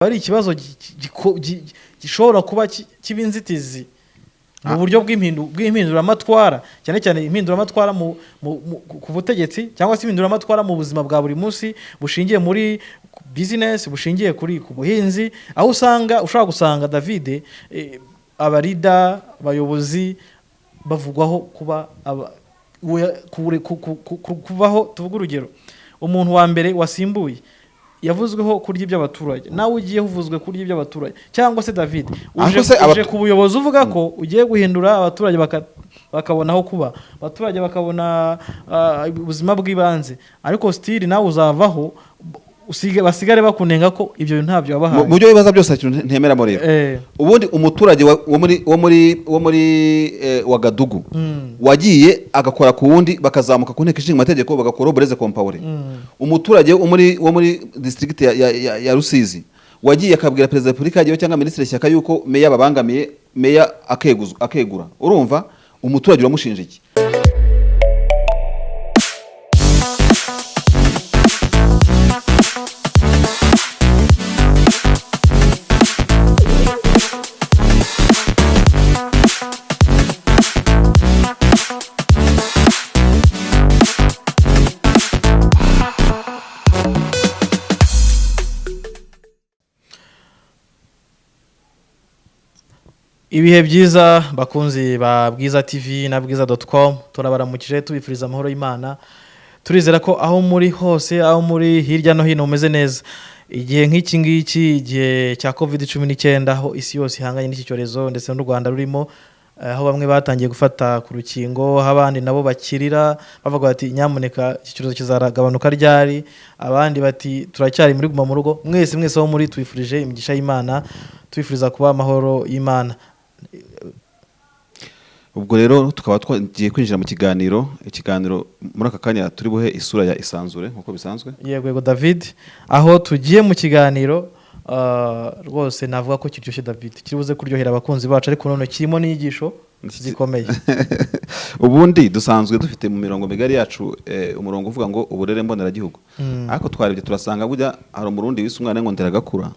Ari ikibazo gishobora kuba kiba inzitizi mu buryo bw'impinduramatwara, cyane cyane impinduramatwara ku butegetsi, cyangwa se impinduramatwara mu buzima bwa buri munsi bushingiye muri business, bushingiye ku buhinzi, aho usanga ushobora gusanga, David, aba leader, abayobozi bavugwaho kuba kubaho. Tuvuge urugero, umuntu wa mbere wasimbuye yavuzweho kurya iby'abaturage, nawe ugiye uvuzwe kurya iby'abaturage. Cyangwa se, David, uje Ariko se uje ku buyobozi uvuga ko ugiye guhindura abaturage, bakabona aho kuba, abaturage bakabona ubuzima bw'ibanze, ariko still nawe uzavaho basigare bakunenga ko ibyo bintu ntabyo wabahaye. Mu byo bibaza byose, hari ikintu ntemeramo rero. Ubundi umuturage wo muri Wagadugu wagiye agakora ku wundi, bakazamuka ku nteko ishinga amategeko, bagakuraho Blaise Compaoré, umuturage wo muri district ya Rusizi wagiye akabwira perezida wa repubulika yagiyeho cyangwa minisitiri Shyaka yuko meya babangamiye, meya akeguzwa, akegura, urumva umuturage uramushinja iki? Ibihe byiza, bakunzi ba Bwiza TV na bwiza.com. Turabaramukije, tubifuriza amahoro y'Imana. Turizera ko aho muri hose, aho muri hirya no hino, mumeze neza. Igihe nk'iki ngiki, igihe cya COVID-19, aho isi yose ihanganye n'iki cyorezo, ndetse n'u Rwanda rurimo, aho bamwe batangiye gufata ku rukingo, aho abandi nabo bakirira bavuga bati: "Nyamuneka, iki cyorezo kizagabanuka ryari?" Abandi bati: "Turacyari muri guma mu rugo." Mwese mwese aho muri, tubifurije imigisha y'Imana, tubifuriza kuba amahoro y'Imana. Ubwo rero tukaba twagiye kwinjira mu kiganiro. Ikiganiro muri aka kanya turi buhe isura ya Isanzure nk'uko bisanzwe. Yego yego, David, aho tugiye mu kiganiro, rwose navuga ko kiryoshye, David, kiri buze kuryohera abakunzi bacu, ariko none kirimo n'inyigisho zikomeye. Ubundi dusanzwe dufite mu mirongo migari yacu umurongo uvuga ngo uburere mboneragihugu, ariko twarebye turasanga burya hari Umurundi wise umwana ngo nderagakura.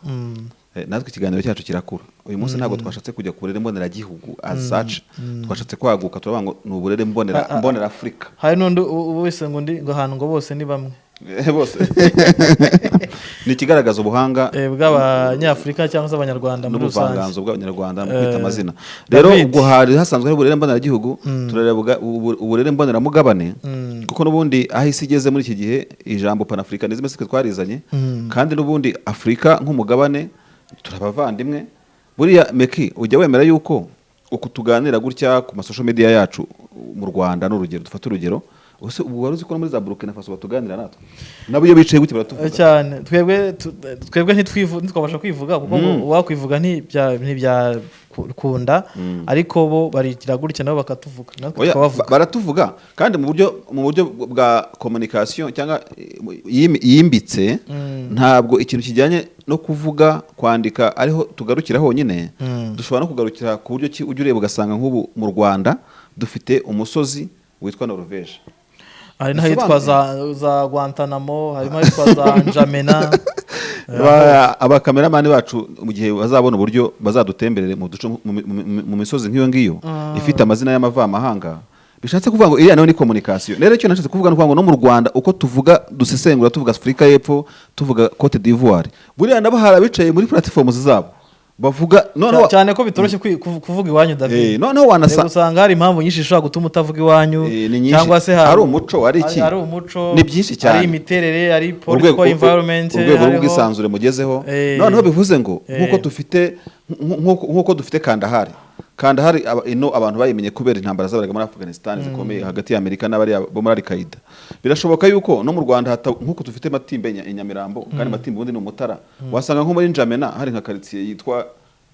Natwe ikiganiro cyacu kirakura. Uyu munsi ntabwo twashatse kujya ku burere mboneragihugu as such, twashatse kwaguka, turavuga ngo ni uburere mbonera mbonera Afurika. Hari n'undi wese ngo ndi ngo ahantu ngo bose ni bamwe. Bose ni ikigaragaza ubuhanga bw'Abanyafurika cyangwa se Abanyarwanda muri rusange. N'ubuvanganzo bw'Abanyarwanda mu kwita amazina. Rero David. ubwo hari hasanzwe hari uburere mboneragihugu, turareba uburere mboneramugabane, kuko n'ubundi aho isi igeze muri iki gihe, ijambo panafricanisme sitwe twarizanye, kandi n'ubundi Afurika nk'umugabane turabavandimwe. Buriya meki ujya wemera yuko uku tuganira gutya ku ma social media yacu mu Rwanda, ni urugero, dufate urugero, ese ubu wari uzi ko no muri za Burkina Faso batuganira natwe? Nabo iyo bicaye gutya baratuvuga. Cyane. Twebwe ntitwabasha kwivuga, kuko ngo uwakwivuga ntibyakunda, ariko bo barigira gutya nabo bakatuvuga, natwe Oya, tukabavuga. Baratuvuga kandi mu buryo bwa communication cyangwa yimbitse. Ntabwo ikintu kijyanye no kuvuga, kwandika ariho tugarukira honyine. Dushobora no kugarukira ku buryo ki ujya ureba ugasanga nk'ubu mu Rwanda dufite umusozi witwa Norvège. Hari n'ahitwa za Guantanamo, harimo ahitwa za Njamena. Abakameramani bacu, mu gihe bazabona uburyo, bazadutemberere mu duce mu misozi nk'iyo ngiyo ifite amazina y'amavamahanga. Bishatse kuvuga ngo iriya nayo ni communication. Rero icyo nashatse kuvuga ni ukuvuga ngo no mu Rwanda uko tuvuga, dusesengura, tuvuga Afurika y'Epfo, tuvuga Cote d'Ivoire, buriya nabo hari abicaye muri platforms zabo bavuga noneho. Cyane ko bitoroshye kuvuga iwanyu, David. Noneho wanasa Usanga hari impamvu nyinshi zishobora gutuma utavuga iwanyu. Ni nyinshi. Cyangwa se Hari umuco, hari iki? Hari umuco. Ni byinshi cyane. Hari imiterere, hari political environment, urwego hariho rw'ubwisanzure mugezeho. Noneho bivuze ngo nk'uko dufite Kandahari. Kandahari ino abantu bayimenye kubera intambara zabaga muri Afghanistan zikomeye hagati ya Amerika n'abariya bo muri Al-Qaeda. Birashoboka yuko no mu Rwanda nk'uko dufite Matimbe i Nyamirambo, kandi Matimbe ubundi ni Umutara, wasanga nko muri Njamena hari nka quartier yitwa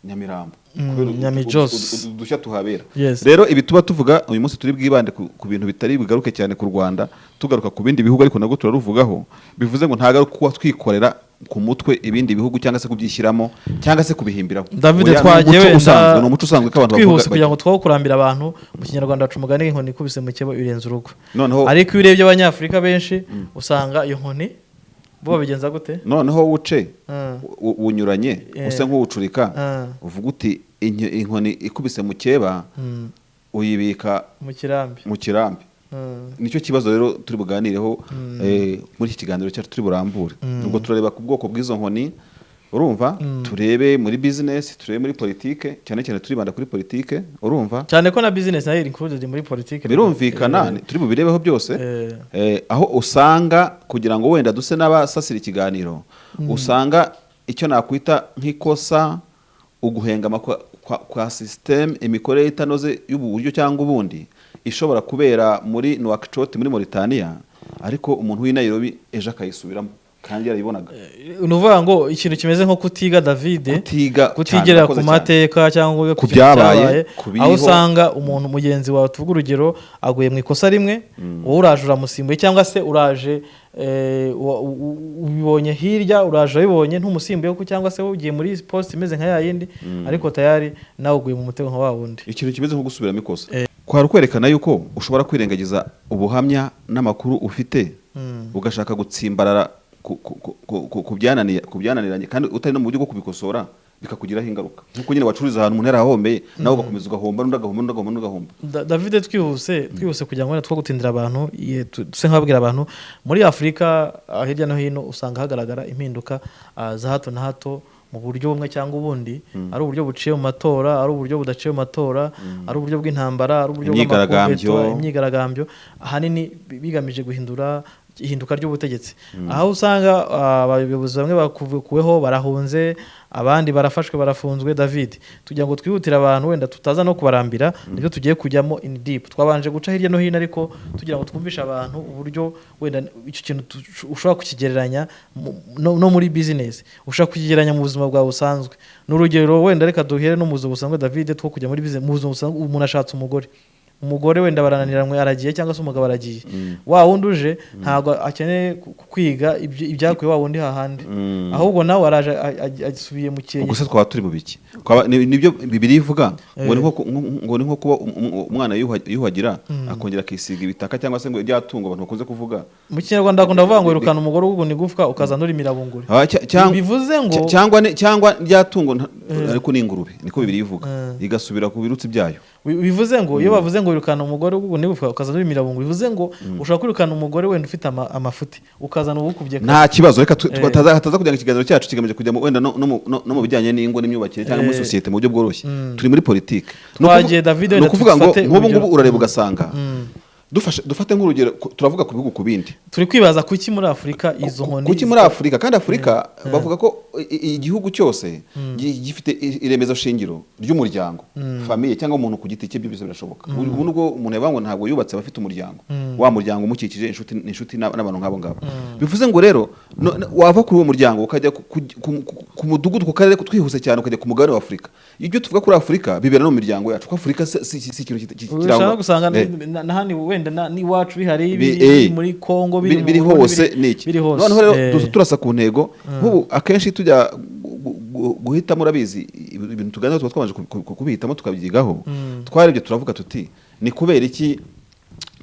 Nyamirambo kubera Nyamijos. udushya tuhabera. Rero ibi tuba tuvuga uyu munsi, turi bwibande ku bintu bitari bugaruke cyane ku Rwanda, tugaruka ku bindi bihugu, ariko nabwo turaruvugaho. Bivuze ngo ntabwo ari kuba twikorera ku mutwe ibindi bihugu, cyangwa se kubyishyiramo, cyangwa se kubihimbiraho. David, Oya, ni twagiye umuco wenda usanzwe, ni umuco usanzwe ko abantu twihuse bavuga. Kugira ngo two kurambira abantu, mu Kinyarwanda baca umugani: "Inkoni ikubise mu kebo irenze urugo." Noneho Ariko iyo urebye Abanyafurika benshi, usanga iyo nkoni Bo babigenza gute? Noneho wuce wunyuranye, use nk'uwucurika, uvuga uti inkoni ikubise mu keba uyibika mu kirambi. Mu kirambi. Nicyo kibazo rero turi buganireho muri iki kiganiro cyacu turi burambure. Ubwo turareba ku bwoko bw'izo nkoni, urumva, turebe muri business, turebe muri politike, cyane cyane turibanda kuri politike, urumva. Cyane ko na business nayo iri included muri politike. Birumvikana, turi bubirebeho byose. Aho usanga kugira ngo wenda duse n'abasasira ikiganiro, usanga icyo nakwita nk'ikosa, uguhengama kwa system, imikorere itanoze y'ubu buryo cyangwa ubundi, ishobora kubera muri Nouakchott muri Mauritania, ariko umuntu w'i Nairobi ejo akayisubiramo kandi yarayibonaga. Ni ukuvuga ngo ikintu kimeze nko kutiga, David, Kutiga cyane, kutigera ku urakoze cyane. mateka cyangwa Ku kintu byabaye, cyabaye, ku biriho. aho usanga umuntu mugenzi wawe, tuvuge urugero, aguye mu ikosa rimwe, wowe uraje uramusimbuye, cyangwa se uraje ubibonye hirya, uraje urabibonye, ntumusimbuye kuko, cyangwa se wowe ugiye muri post imeze nka ya yindi, ariko tayari nawe uguye mu mutego nka wa wundi. Ikintu kimeze nko gusubiramo ikosa kwari kwerekana yuko ushobora kwirengagiza ubuhamya n'amakuru ufite, ugashaka gutsimbarara ku byananiranye kandi utari no mu buryo bwo kubikosora, bikakugiraho ingaruka, nk'uko nyine wacururiza ahantu umuntu yarahombeye, nawe ugakomeza ugahomba, n'undi agahomba, n'undi agahomba, n'undi agahomba. David, twihuse kugira ngo wenda two gutindira abantu, duse nk'ababwira abantu muri Afurika, hirya no hino usanga hagaragara impinduka za hato na hato mu buryo bumwe cyangwa ubundi, ari uburyo buciye mu matora, ari uburyo budaciye mu matora, ari uburyo bw'intambara, ari uburyo Imyigaragambyo. bw'amakudeta, imyigaragambyo, ahanini bigamije guhindura ihinduka ry'ubutegetsi, aho usanga abayobozi bamwe bakuweho barahunze, abandi barafashwe barafunzwe. David, tugira ngo twihutire abantu wenda tutaza no kubarambira, nibyo tugiye kujyamo in deep. Twabanje guca hirya no hino, ariko tugira ngo twumvishe abantu uburyo wenda icyo kintu ushobora kukigereranya no muri business, ushobora kukigereranya mu buzima bwawe busanzwe. Ni urugero wenda, reka duhere no mu buzima busanzwe, David, two kujya muri business. Mu buzima busanzwe, umuntu ashatse umugore, umugore wenda barananiranywe, aragiye, cyangwa se umugabo aragiye, wa wundi uje ntabwo akeneye kwiga ibyakuye wa wundi hahandi, ahubwo nawe araje asubiye mu kirenge. Ubwo se twaba turi mu biki? Nibyo Bibiliya ivuga ngo ni nko ngo ni nko kuba umwana yuhagira akongera akisiga ibitaka, cyangwa se ngo rya tungo abantu bakunze kuvuga. Mu Kinyarwanda bakunda kuvuga ngo wirukana umugore uguguna igufwa, ukazana urimo irabunguri. Bivuze ngo Cyangwa rya tungo ariko ni ingurube, niko Bibiliya ivuga, igasubira ku birutsi byayo. Bivuze ngo iyo bavuze ngo wirukana umugore uguguna igufwa ukazana urimo irabunguri, bivuze ngo ushobora kwirukana umugore wenda ufite amafuti, ukazana uwukubye kabiri. Nta kibazo, reka hataza kugira ngo ikiganiro cyacu kigamije kujya wenda no mu bijyanye n'ingo n'imyubakire cyangwa muri sosiyete mu buryo bworoshye. Turi muri politike. Twagiye, David, Ni wenda ukuvuga ngo dufate nk'ubu urugero. ngubu urareba ugasanga dufate nk'urugero, turavuga ku bihugu ku bindi. Turi kwibaza kuki muri Afurika izo nkoni Kuki muri Afurika? Kandi Afurika bavuga ko igihugu cyose gifite iremezo shingiro ry'umuryango, famille, cyangwa umuntu ku giti cye, ibyo byose birashoboka. Ubu nubwo umuntu yavuga ngo ntabwo yubatse, aba afite umuryango, wa muryango umukikije, inshuti n'abantu nk'abo ngabo. Bivuze ngo rero wava kuri uwo muryango ukajya ku mudugudu, ku karere, twihuse cyane ukajya ku mugabane wa Afurika. Ibyo tuvuga kuri Afurika bibera no mu miryango yacu, kuko Afurika si ikintu ushobora kirangwa gusanga na hano wenda n'iwacu bihari, biri muri Kongo, biri mu biri Burundi, hose, ni iki biri hose. Noneho rero duza turasa ku ntego. Nk'ubu akenshi tujya guhitamo, urabizi, ibintu tuganira tuba twabanje kubihitamo tukabyigaho. Twarebye turavuga tuti ni kubera iki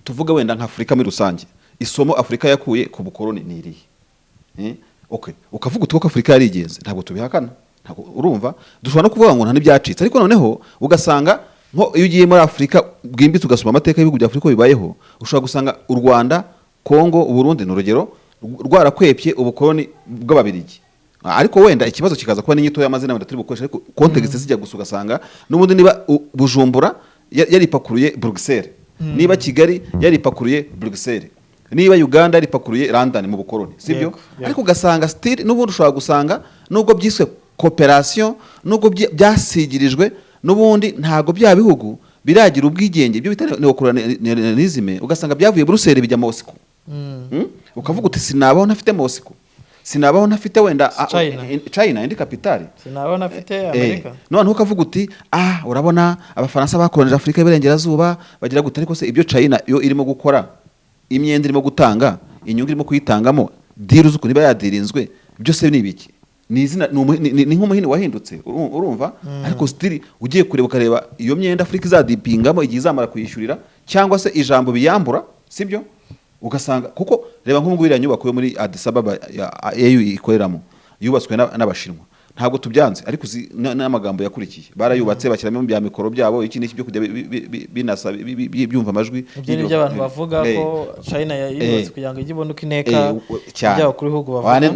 tuvuga wenda nka Afurika muri rusange, isomo Afurika yakuye ku bukoroni ni irihe? Okay, ukavuga uti koko Afurika yarigenze, ntabwo tubihakana, ntabwo, urumva, dushobora no kuvuga ngo nta n'ibyacitse, ariko noneho ugasanga nko iyo ugiye muri Afurika bwimbitse, ugasoma amateka y'ibihugu bya Afurika uko bibayeho, ushobora gusanga u Rwanda, Kongo, Uburundi, ni urugero, rwarakwepye ubukoroni bw'Ababirigi, ariko wenda ikibazo kikaza kuba n'inyito y'amazina wenda turi bukoresha, ariko context zijya gusa, ugasanga n'ubundi niba Bujumbura yaripakuruye Bruxelles, niba Kigali yaripakuruye Bruxelles, niba Uganda yaripakuruye London mu bukoroni, sibyo? Yego, yego. Ariko ugasanga still n'ubundi ushobora gusanga nubwo byiswe coopération, nubwo byasigirijwe, n'ubundi ntabwo bya bihugu biragira ubwigenge, ibyo bita néocolonialisme, ugasanga byavuye Bruxelles bijya Moscow. Ukavuga uti sinabaho ntafite Moscow, sinabaho ntafite wenda China. China, indi capitale. Sinabona afite Amerika. Noneho ukavuga uti urabona Abafaransa bakoronije Afurika y'Iburengerazuba bagira gute, ariko se ibyo China yo irimo gukora, imyenda irimo gutanga, inyungu irimo kuyitangamo, deal z'ukuntu iba yadirinzwe, byose ni ibiki? Ni izina, ni nk'umuhini wahindutse, urumva, ariko still ugiye kureba ukareba iyo myenda Afurika izadipingamo igihe izamara kuyishyurira, cyangwa se ijambo biyambura, sibyo? Ugasanga kuko reba nk'ubu iriya nyubako yo muri Addis Ababa ya AU ikoreramo yubatswe n'Abashinwa, ntabwo tubyanze, ariko uzi n'amagambo yakurikiye. Barayubatse, bashyiramo bya mikoro byabo, iki n'iki byo kujya binasa byumva amajwi. Ibyo ni byo abantu bavuga ko China yubatse kugira ngo ijye ibone uko ineka Cyane. ibyo abakuru b'ibihugu Wa, bavuga.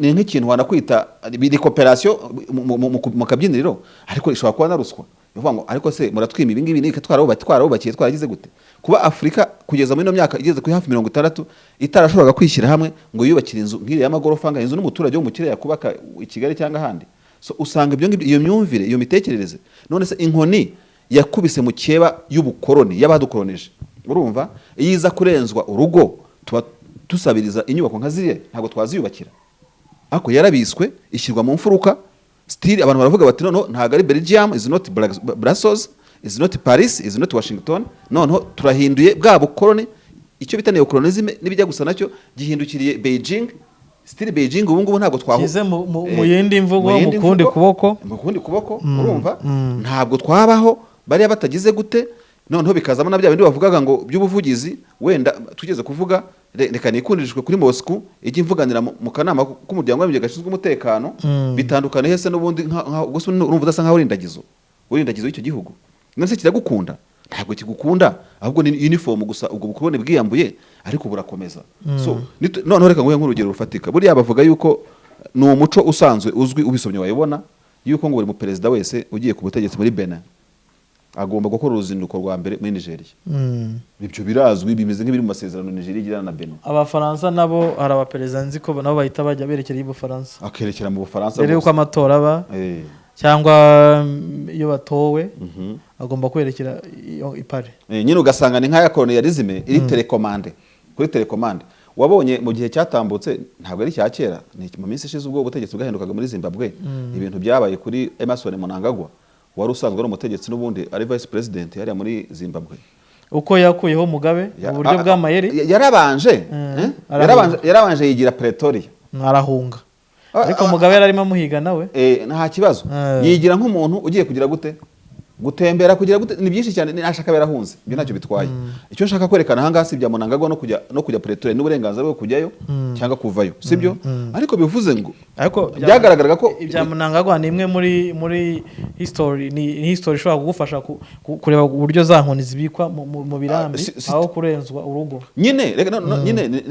Ni nk'ikintu wanakwita ni coopération mu kabyiniriro, ariko ishobora kuba na ruswa. Ni ukuvuga ngo ariko se muratwima ibi ngibi, ni twarabubakiye, twaragize gute? Kuba Afurika kugeza muri ino myaka igeze kuri hafi 60 itarashoboraga kwishyira hamwe ngo yubakire inzu nk'iriya y'amagorofa angana, inzu n'umuturage wo mu kirere yakubaka i Kigali cyangwa ahandi. So usanga ibyo ngibyo, iyo myumvire, iyo mitekerereze. None se inkoni yakubise mu keba y'ubukoroni y'abadukoronije, urumva iyo iza kurenzwa urugo, tuba dusabiriza inyubako nka ziriya? Ntabwo twaziyubakira. Ariko yarabiswe, ishyirwa mu mfuruka. Still abantu baravuga bati noneho ntabwo ari Belgium, is not Brussels, is not Paris, is not Washington. Noneho turahinduye bwa bukoroni, icyo bita néocolonialisme n'ibijya gusa nacyo gihindukiriye Beijing. Still Beijing ubu ngubu ntabwo twahu Kize mu yindi mvugo, mu yindi mu kundi mvugo, kuboko. Mu kundi kuboko, urumva ntabwo twabaho bariya batagize gute. Noneho bikazamo na bya bindi bavugaga ngo by'ubuvugizi. Wenda tugeze kuvuga, reka nikundishwe kuri Moscou ijya imvuganira mu kanama k'Umuryango w'Abibumbye gashinzwe umutekano. Bitandukanye hese n'ubundi gusa urumva udasa nkaho uri indagizo y'icyo gihugu? None se kiragukunda? Ntabwo kigukunda, ahubwo ni uniform gusa. Ubwo bukoroni bwiyambuye ariko burakomeza. So noneho reka nguhe nk'urugero rufatika. Buriya bavuga yuko ni umuco usanzwe uzwi, ubisomye wayibona, yuko ngo buri muperezida wese ugiye ku butegetsi muri Benin agomba gukora uruzinduko rwa mbere muri Nigeria. Ibyo birazwi, bimeze nk'ibiri mu masezerano Nigeria igirana na Benin. Abafaransa nabo, hari abaperezida nzi ko nabo bahita bajya berekera y'Ubufaransa akerekera mu Bufaransa mbere y'uko rwose. amatora aba cyangwa iyo batowe, agomba kwerekera iyo i Paris. Nyine ugasanga ni nk'aya colonialisme iri télécommandée, kuri télécommande. Wabonye mu gihe cyatambutse, ntabwo ari icya kera, ni mu minsi ishize, ubwo ubutegetsi bwahindukaga muri Zimbabwe, ibintu byabaye kuri Emerson Mnangagwa wari usanzwe ari umutegetsi n'ubundi ari vice president hariya muri Zimbabwe. Uko yakuyeho Mugabe mu buryo bw'amayeri. Yarabanje Arahunga. Yarabanje yigira Pretoria. Arahunga, ariko Mugabe yari arimo amuhiga nawe. Nta kibazo. Yigira nk'umuntu ugiye kugira gute, gutembera, kugira gute, ni byinshi cyane, nashaka yarahunze, ibyo ntacyo bitwaye. Icyo nshaka kwerekana ahangaha si ibya Mnangagwa no kujya Pretoria n'uburenganzira bwo kujyayo cyangwa kuvayo, sibyo? Ariko bivuze ngo ariko byagaragaraga ko ibya Mnangagwa ni imwe muri history, ni history ishobora kugufasha kureba uburyo za nkoni zibikwa mu birambi aho kurenzwa urugo. Nyine reka nyine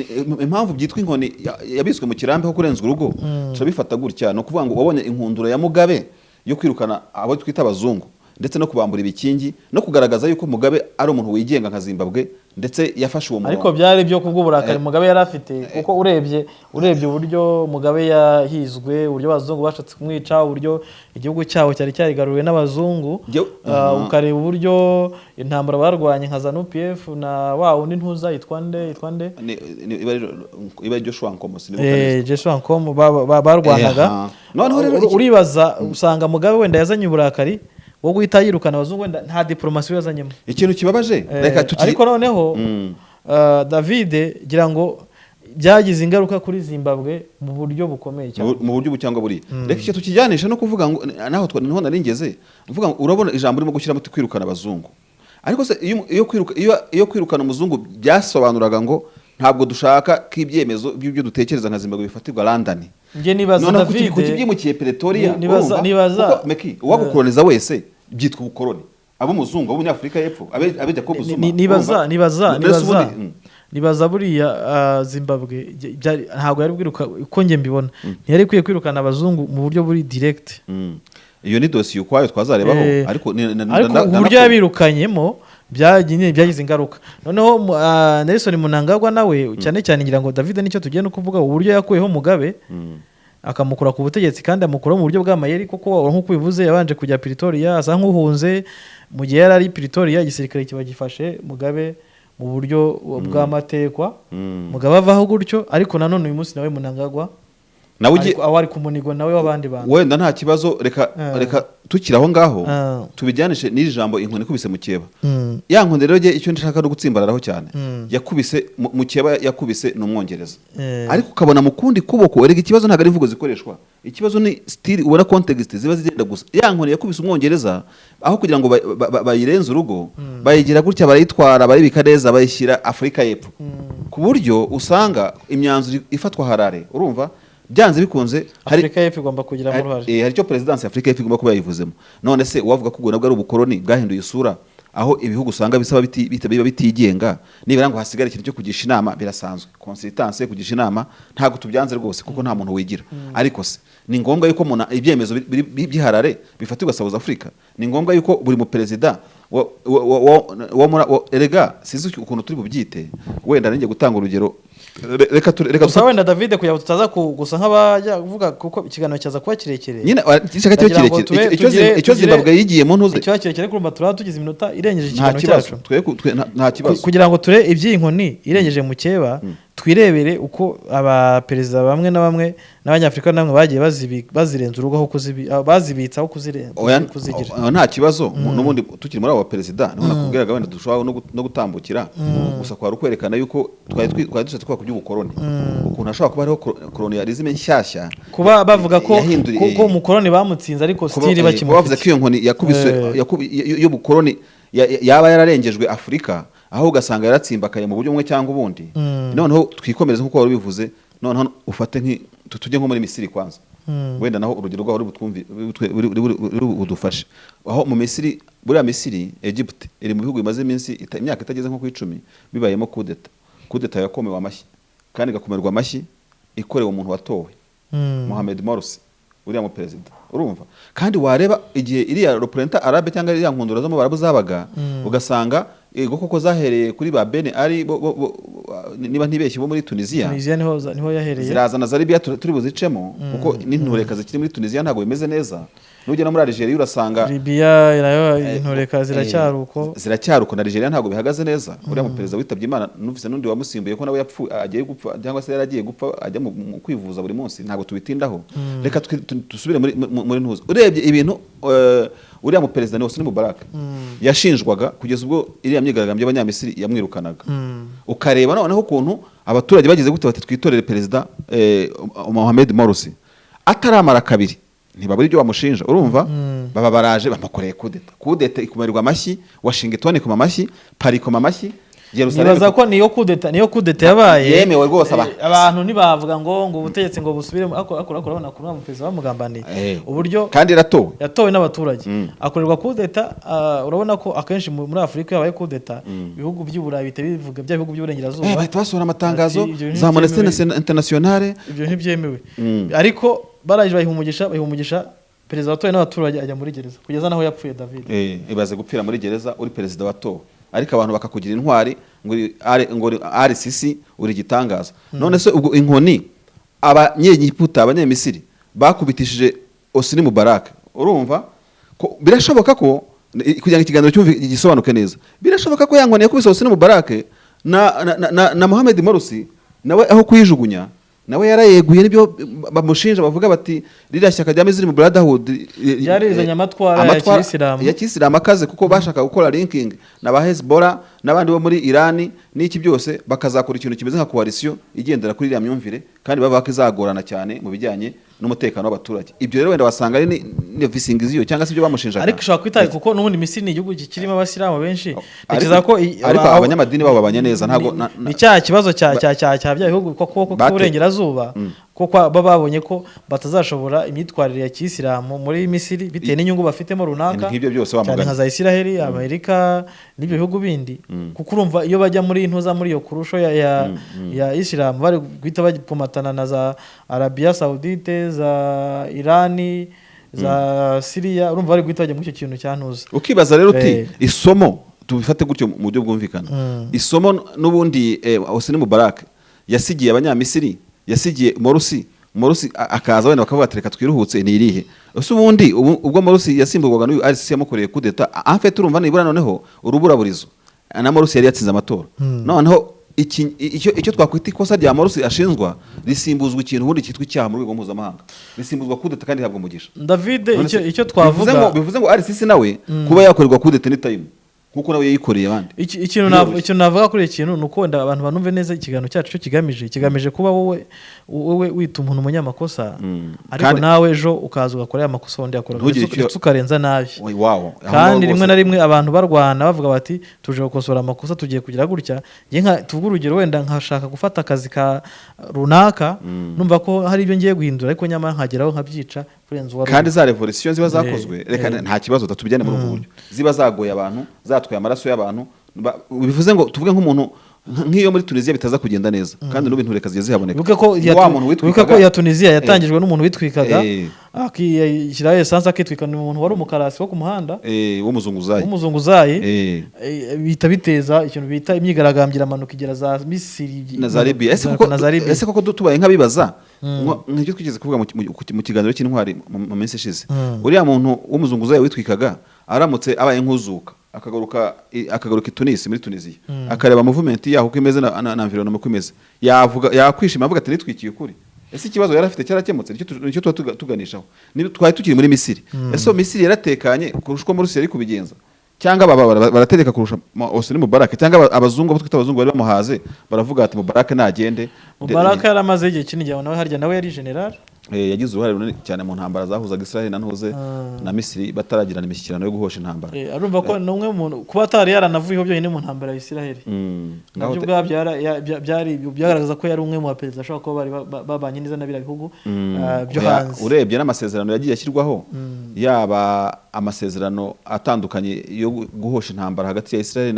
impamvu byitwa inkoni yabitswe mu kirambi aho kurenzwa urugo, turabifata gutya. Ni ukuvuga ngo wabonye inkundura ya Mugabe yo kwirukana abo twita abazungu, ndetse no kubambura ibikingi, no kugaragaza yuko Mugabe ari umuntu wigenga nka Zimbabwe, ndetse yafashe uwo Ariko murongo. byari byo kubw'uburakari Mugabe yari afite, kuko urebye uburyo Mugabe yahizwe, uburyo abazungu bashatse kumwica, uburyo igihugu cyabo cyari cyarigaruriwe n'abazungu, ukareba uburyo intambara barwanye nka ZANU PF na wa wundi ntuza yitwa nde, yitwa nde? Iba ari Joshua Nkomo, sinibuka neza. Joshua Nkomo, barwanaga. Noneho rero Uribaza usanga Mugabe wenda yazanye uburakari bwo guhita yirukana abazungu, wenda nta diplomasi yazanyemo. Ikintu kibabaje, reka tukiri Ariko noneho David, gira ngo byagize ingaruka kuri Zimbabwe mu buryo bukomeye cyane. Mu buryo ubu cyangwa buriya. Reka icyo tukijyanisha no kuvuga ngo naho niho nari ngeze mvuga ngo urabona ijambo urimo gushyiramo uti kwirukana abazungu. Ariko se iyo kwirukana umuzungu byasobanuraga ngo ntabwo dushaka ko ibyemezo by'ibyo dutekereza nka Zimbabwe bifatirwa London, Njye nibaza, noneho David, kuki byimukiye Pretoria? Nibaza Urumva? Kuko Meki, uwagukoloniza wese byitwa ubukoloni, ab'umuzungu, ab'umunyafurika y'Epfo, abe Jacob Zuma, Nibaza urumva? nibaza Mbese nibaza ubundi, nibaza buriya Zimbabwe ntabwo yari bwiruka, uko njye mbibona, ntiyari ikwiye kwirukana abazungu mu buryo buri direct. Iyo ni dosiye ukwayo twazarebaho, ariko Ariko uburyo yabirukanyemo byagize ingaruka. Noneho Nelson Mnangagwa nawe cyane cyane, ngira ngo David nicyo tugiye no kuvuga, uburyo yakuyeho Mugabe akamukura ku butegetsi, kandi amukuraho mu buryo bw'amayeri, kuko nk'uko ubivuze yabanje kujya Pretoria asa nk'uhunze. Mu gihe yari ari Pretoria, igisirikare kiba gifashe Mugabe mu buryo bw'amatekwa. Mugabe avaho gutyo, ariko nanone uyu munsi nawe Mnangagwa Nawe ugiye aho ari ku munigo nawe w'abandi bantu. Wenda nta kibazo, reka reka Tukiri aho ngaho, tubijyanishe n'iri jambo inkoni ikubise mukeba. Ya nkoni rero, jye icyo ndashaka no gutsimbararaho cyane, yakubise mukeba, yakubise ni Umwongereza. Ariko ukabona mu kundi kuboko, erega ikibazo ntabwo ari imvugo zikoreshwa, ikibazo ni style, ubona context ziba zigenda gusa. Ya nkoni yakubise Umwongereza, aho kugira ngo bayirenze urugo, bayigira gutya, barayitwara, barayibika neza, bayishyira Afurika y'Epfo, ku buryo usanga imyanzuro ifatwa Harare, urumva byanze bikunze hari Afurika y'Epfo igomba kugiramo uruhare. Hari icyo perezidansi ya Afurika y'Epfo igomba kuba yayivuzemo. None se uwavuga ko ubwo nabwo ari ubukoloni bwahinduye isura, aho ibihugu usanga bisaba biba bitigenga, nibura ngo hasigare ikintu cyo kugisha inama? Birasanzwe, consultance, kugisha inama, ntabwo tubyanze rwose, kuko nta muntu wigira. Ariko se ni ngombwa yuko umuntu ibyemezo by'iharare bifatirwa South Africa? Ni ngombwa yuko buri muperezida wa erega sinzi ukuntu turi bubyite, wenda ninjye gutanga urugero. Reka Gusa wenda David, kugira ngo tutaza gusa nk'abajya kuvuga, kuko ikiganiro cyaza kuba kirekire. Nyine gishaka kiba Ndagira ngo kirekire. Icyo Zimbabwe yigiyemo ntuze. Ikiba kirekire, kurumva turaba tugize iminota irengeje Nta ikiganiro kibazo. cyacu. Twe nta kibazo. Kugira ngo ture iby'iyi nkoni irengeje mukeba, twirebere uko abaperezida bamwe na bamwe n'Abanyafurika namwe bagiye bazirenza urugo, aho bazibitsa aho Oya, kuzigira. oya, nta kibazo. N'ubundi tukiri muri abo baperezida, niho nakubwiraga wenda dushobora no gutambukira gusa, kwari ukwerekana yuko twari dushatse kubaka by'ubukoloni, ukuntu hashobora kuba hariho colonialisme nshyashya. Kuba bavuga ko ko umukoloni bamutsinze, ariko still kuba bavuze ko bakimufite. iyo nkoni yakubiswe y'ubukoloni yaba yararengejwe Afurika, aho ugasanga yaratsimbakaye mu buryo bumwe cyangwa ubundi. Noneho twikomereze nk'uko wari ubivuze, noneho ufate tujye nko muri Misiri kwanza. Wenda naho urugero rwaho ruri budufashe. Aho mu Misiri, buriya Misiri, Egypt iri mu bihugu bimaze iminsi imyaka itageze nko ku 10 bibayemo kudeta. Kudeta yakomewe amashyi, kandi igakomerwa amashyi ikorewe umuntu watowe, Mohamed Morsi, uriya mu perezida. Urumva kandi wareba igihe iriya le printemps arabe cyangwa iriya nkundura zo mu Barabu zabaga, ugasanga ego koko zahereye kuri ba Ben Ali niba ntibeshye bo muri Tunisia. Tunisia niho yahereye. Zirazana za Libya, turi buzicemo, kuko n'intureka zikiri muri Tunisia ntabwo bimeze neza. Nugera muri Algeria urasanga Libya nayo intureka ziracyari uko. Ziracyari uko. Na Algeria ntabwo bihagaze neza. Uriya mu perezida witabye Imana, numvise n'undi wamusimbuye ko nawe yapfuye, agiye gupfa cyangwa se yaragiye gupfa, ajya mu kwivuza buri munsi. Ntabwo tubitindaho, reka dusubire muri ntuza. Urebye ibintu uriya mu perezida ni Hosni Mubarak yashinjwaga kugeza ubwo iriya myigaragambyo y'Abanyamisiri yamwirukanaga, ukareba noneho ukuntu abaturage bagize gute, bati twitorere perezida Mohamed Morsi, ataramara kabiri ntibabura ibyo bamushinja. Urumva baba baraje bamukoreye kudeta, kudeta ikumerwa amashyi, Washington ikoma amashyi, Paris ikoma amashyi, Jerusalem Nibaza ko niyo kudeta yabaye Yemewe rwose Abantu ntibavuga ngo ubutegetsi ngo busubire, ariko urabona ko uriya perezida bamugambaniye uburyo Kandi iratowe. Yatowe n'abaturage, akorerwa kudeta. Urabona ko akenshi muri Afurika iyo habaye kudeta, ibihugu by'Uburayi bihita bivuga, bya bihugu by'uburengerazuba, Bahita basohora amatangazo, ati, ibyo za Amnesty ntibyemewe. Internationale. Ibyo ntibyemewe. Ariko barangije bayiha umugisha, perezida watowe n'abaturage ajya muri gereza kugeza n'aho yapfuye, David. Ibaze gupfira muri gereza uri perezida watowe, ariko abantu bakakugira intwari, ngo uri RCC, uri igitangaza. None se ubwo inkoni Abanyegiputa, Abanyamisiri bakubitishije Hosni Mubarak, urumva ko birashoboka ko, kugira ngo ikiganiro cyumve gisobanuke neza, birashoboka ko ya nkoni yakubise Hosni Mubarak na Mohamed Morsi nawe aho kuyijugunya nawe yarayeguye. Nibyo bamushinja, bavuga bati ririya shyaka rya Muslim Brotherhood Ryarizanye amatwara ya amatwara kiyisilamu. ya kiyisilamu akaze, kuko bashaka gukora linking na ba Hezbollah n'abandi bo muri Irani n'iki byose, bakazakora ikintu kimeze nka coalition igendera kuri iriya myumvire, kandi bavuga ko izagorana cyane mu bijyanye n'umutekano w'abaturage. Ibyo rero wenda wasanga ari ni visingiziyo cyangwa se ibyo bamushinjaga. Ariko ishobora kwitaye, kuko n'ubundi Misiri ni igihugu kikirimo Abasilamu benshi. Ntekereza ko Ariko abanyamadini babo babanye neza, ntabwo ni cya kibazo cya bya bihugu ko kuboko k'uburengerazuba, kuko baba babonye ko batazashobora imyitwarire ya kiyisilamu muri Misiri bitewe n'inyungu bafitemo runaka, Nk'ibyo byose wa cyane mugani. nka za Isiraheli, Amerika n'ibyo bihugu bindi. Kuko urumva iyo bajya muri intuza, muri iyo kurusho ya Isilamu, bari guhita bakomatana na za Arabiya Saudite, za Irani, za Siriya. Urumva bari guhita bajya muri icyo kintu cya ntuza. Ukibaza rero uti isomo tubifate gutyo mu buryo bwumvikana, isomo n'ubundi Hosni Mubarak yasigiye Abanyamisiri, yasigiye Morsi, Morsi akaza wenda bakavuga ati reka twiruhutse, ni irihe? Ese ubundi ubwo Morsi yasimburwaga n'uyu RCC yamukoreye kudeta, en fait urumva nibura noneho uruburaburizo na Morsi yari yatsinze amatora, noneho Icyo twakwita ikosa rya Morsi ashinjwa risimbuzwa ikintu ubundi cyitwa icyaha mu rwego mpuzamahanga, risimbuzwa kudeta kandi ihabwa umugisha. David, None icyo se, icyo twavuga bivuze ngo RCC nawe kuba yakorerwa kudeta ni time, nkuko nawe yayikoreye abandi. Ikintu Biroroshye. Ikintu navuga kuri iki kintu ni uko wenda abantu banumve neza ikiganiro cyacu cyo kigamije kuba wowe wita umuntu umunyamakosa, ariko nawe ejo ukaza ugakora ya makosa wundi yakoraga, Ntugire icyo ndetse ukarenza nabi. Wawo. Aho Kandi ngaho rimwe rwose. na rimwe abantu barwana bavuga bati: "Tuje gukosora amakosa, tugiye kugira gutya." Njye nka tuvuge urugero, wenda nkashaka gufata akazi ka runaka, numva ko hari ibyo ngiye guhindura, ariko nyamara nkageraho nkabyica kurenza uwari Kandi za revolution ziba zakozwe, reka nta kibazo tubijyane muri ubwo buryo, ziba zagoye abantu, zatwaye amaraso y'abantu, bivuze ngo tuvuge nk'umuntu nk'iyo muri Tunisia bitaza kugenda neza, kandi n'ubu intureka zigiye zihaboneka. Wibuke ko Wa muntu wibuke ko witwikaga iya Tunisia yatangijwe n'umuntu witwikaga, akishyiraho esanse akitwika. Ni umuntu wari umukarasi wo ku muhanda w'umuzunguzayi. W'umuzunguzayi. Bihita biteza ikintu bita imyigaragambyo, iramanuka igera za Misiri Na za Libya. Ese koko na za Libya. Ese koko tubaye nk'abibaza nk'ibyo twigeze kuvuga mu kiganiro cy'intwari mu minsi ishize, uriya muntu w'umuzunguzayi witwikaga aramutse abaye nk'uzuka akagaruka i Tunis, muri Tunisia, akareba movement yaho uko imeze na environment uko imeze, yavuga, yakwishima avuga ati: "Nitwikiye ukuri"? Ese ikibazo yari afite cyarakemutse? Nicyo tuba tuganishaho. Niba twari tukiri muri Misiri, ese Misiri yaratekanye kurusha uko Morsi yari kubigenza, cyangwa aba barategeka kurusha Hosni Mubarak, cyangwa abazungu, abo twita abazungu bari bamuhaze, baravuga ati: "Mubarak nagende"? Mubarak yaramaze igihe kinini, nawe harya nawe yari general. Yagize uruhare runini cyane mu ntambara zahuzaga Israel na Ntuze na Misiri bataragirana imishyikirano yo guhosha intambara. Arumva ko ni umwe mu kuba atari yaranavuyeho byonyine mu ntambara ya Israel, Ngaho nabyo ubwabyo byari byagaragaza ko yari umwe mu baperezida ashobora kuba bari babanye neza na biriya bihugu byo Oya, hanze. Urebye n'amasezerano yagiye ashyirwaho, yaba amasezerano atandukanye yo guhosha intambara hagati ya Israel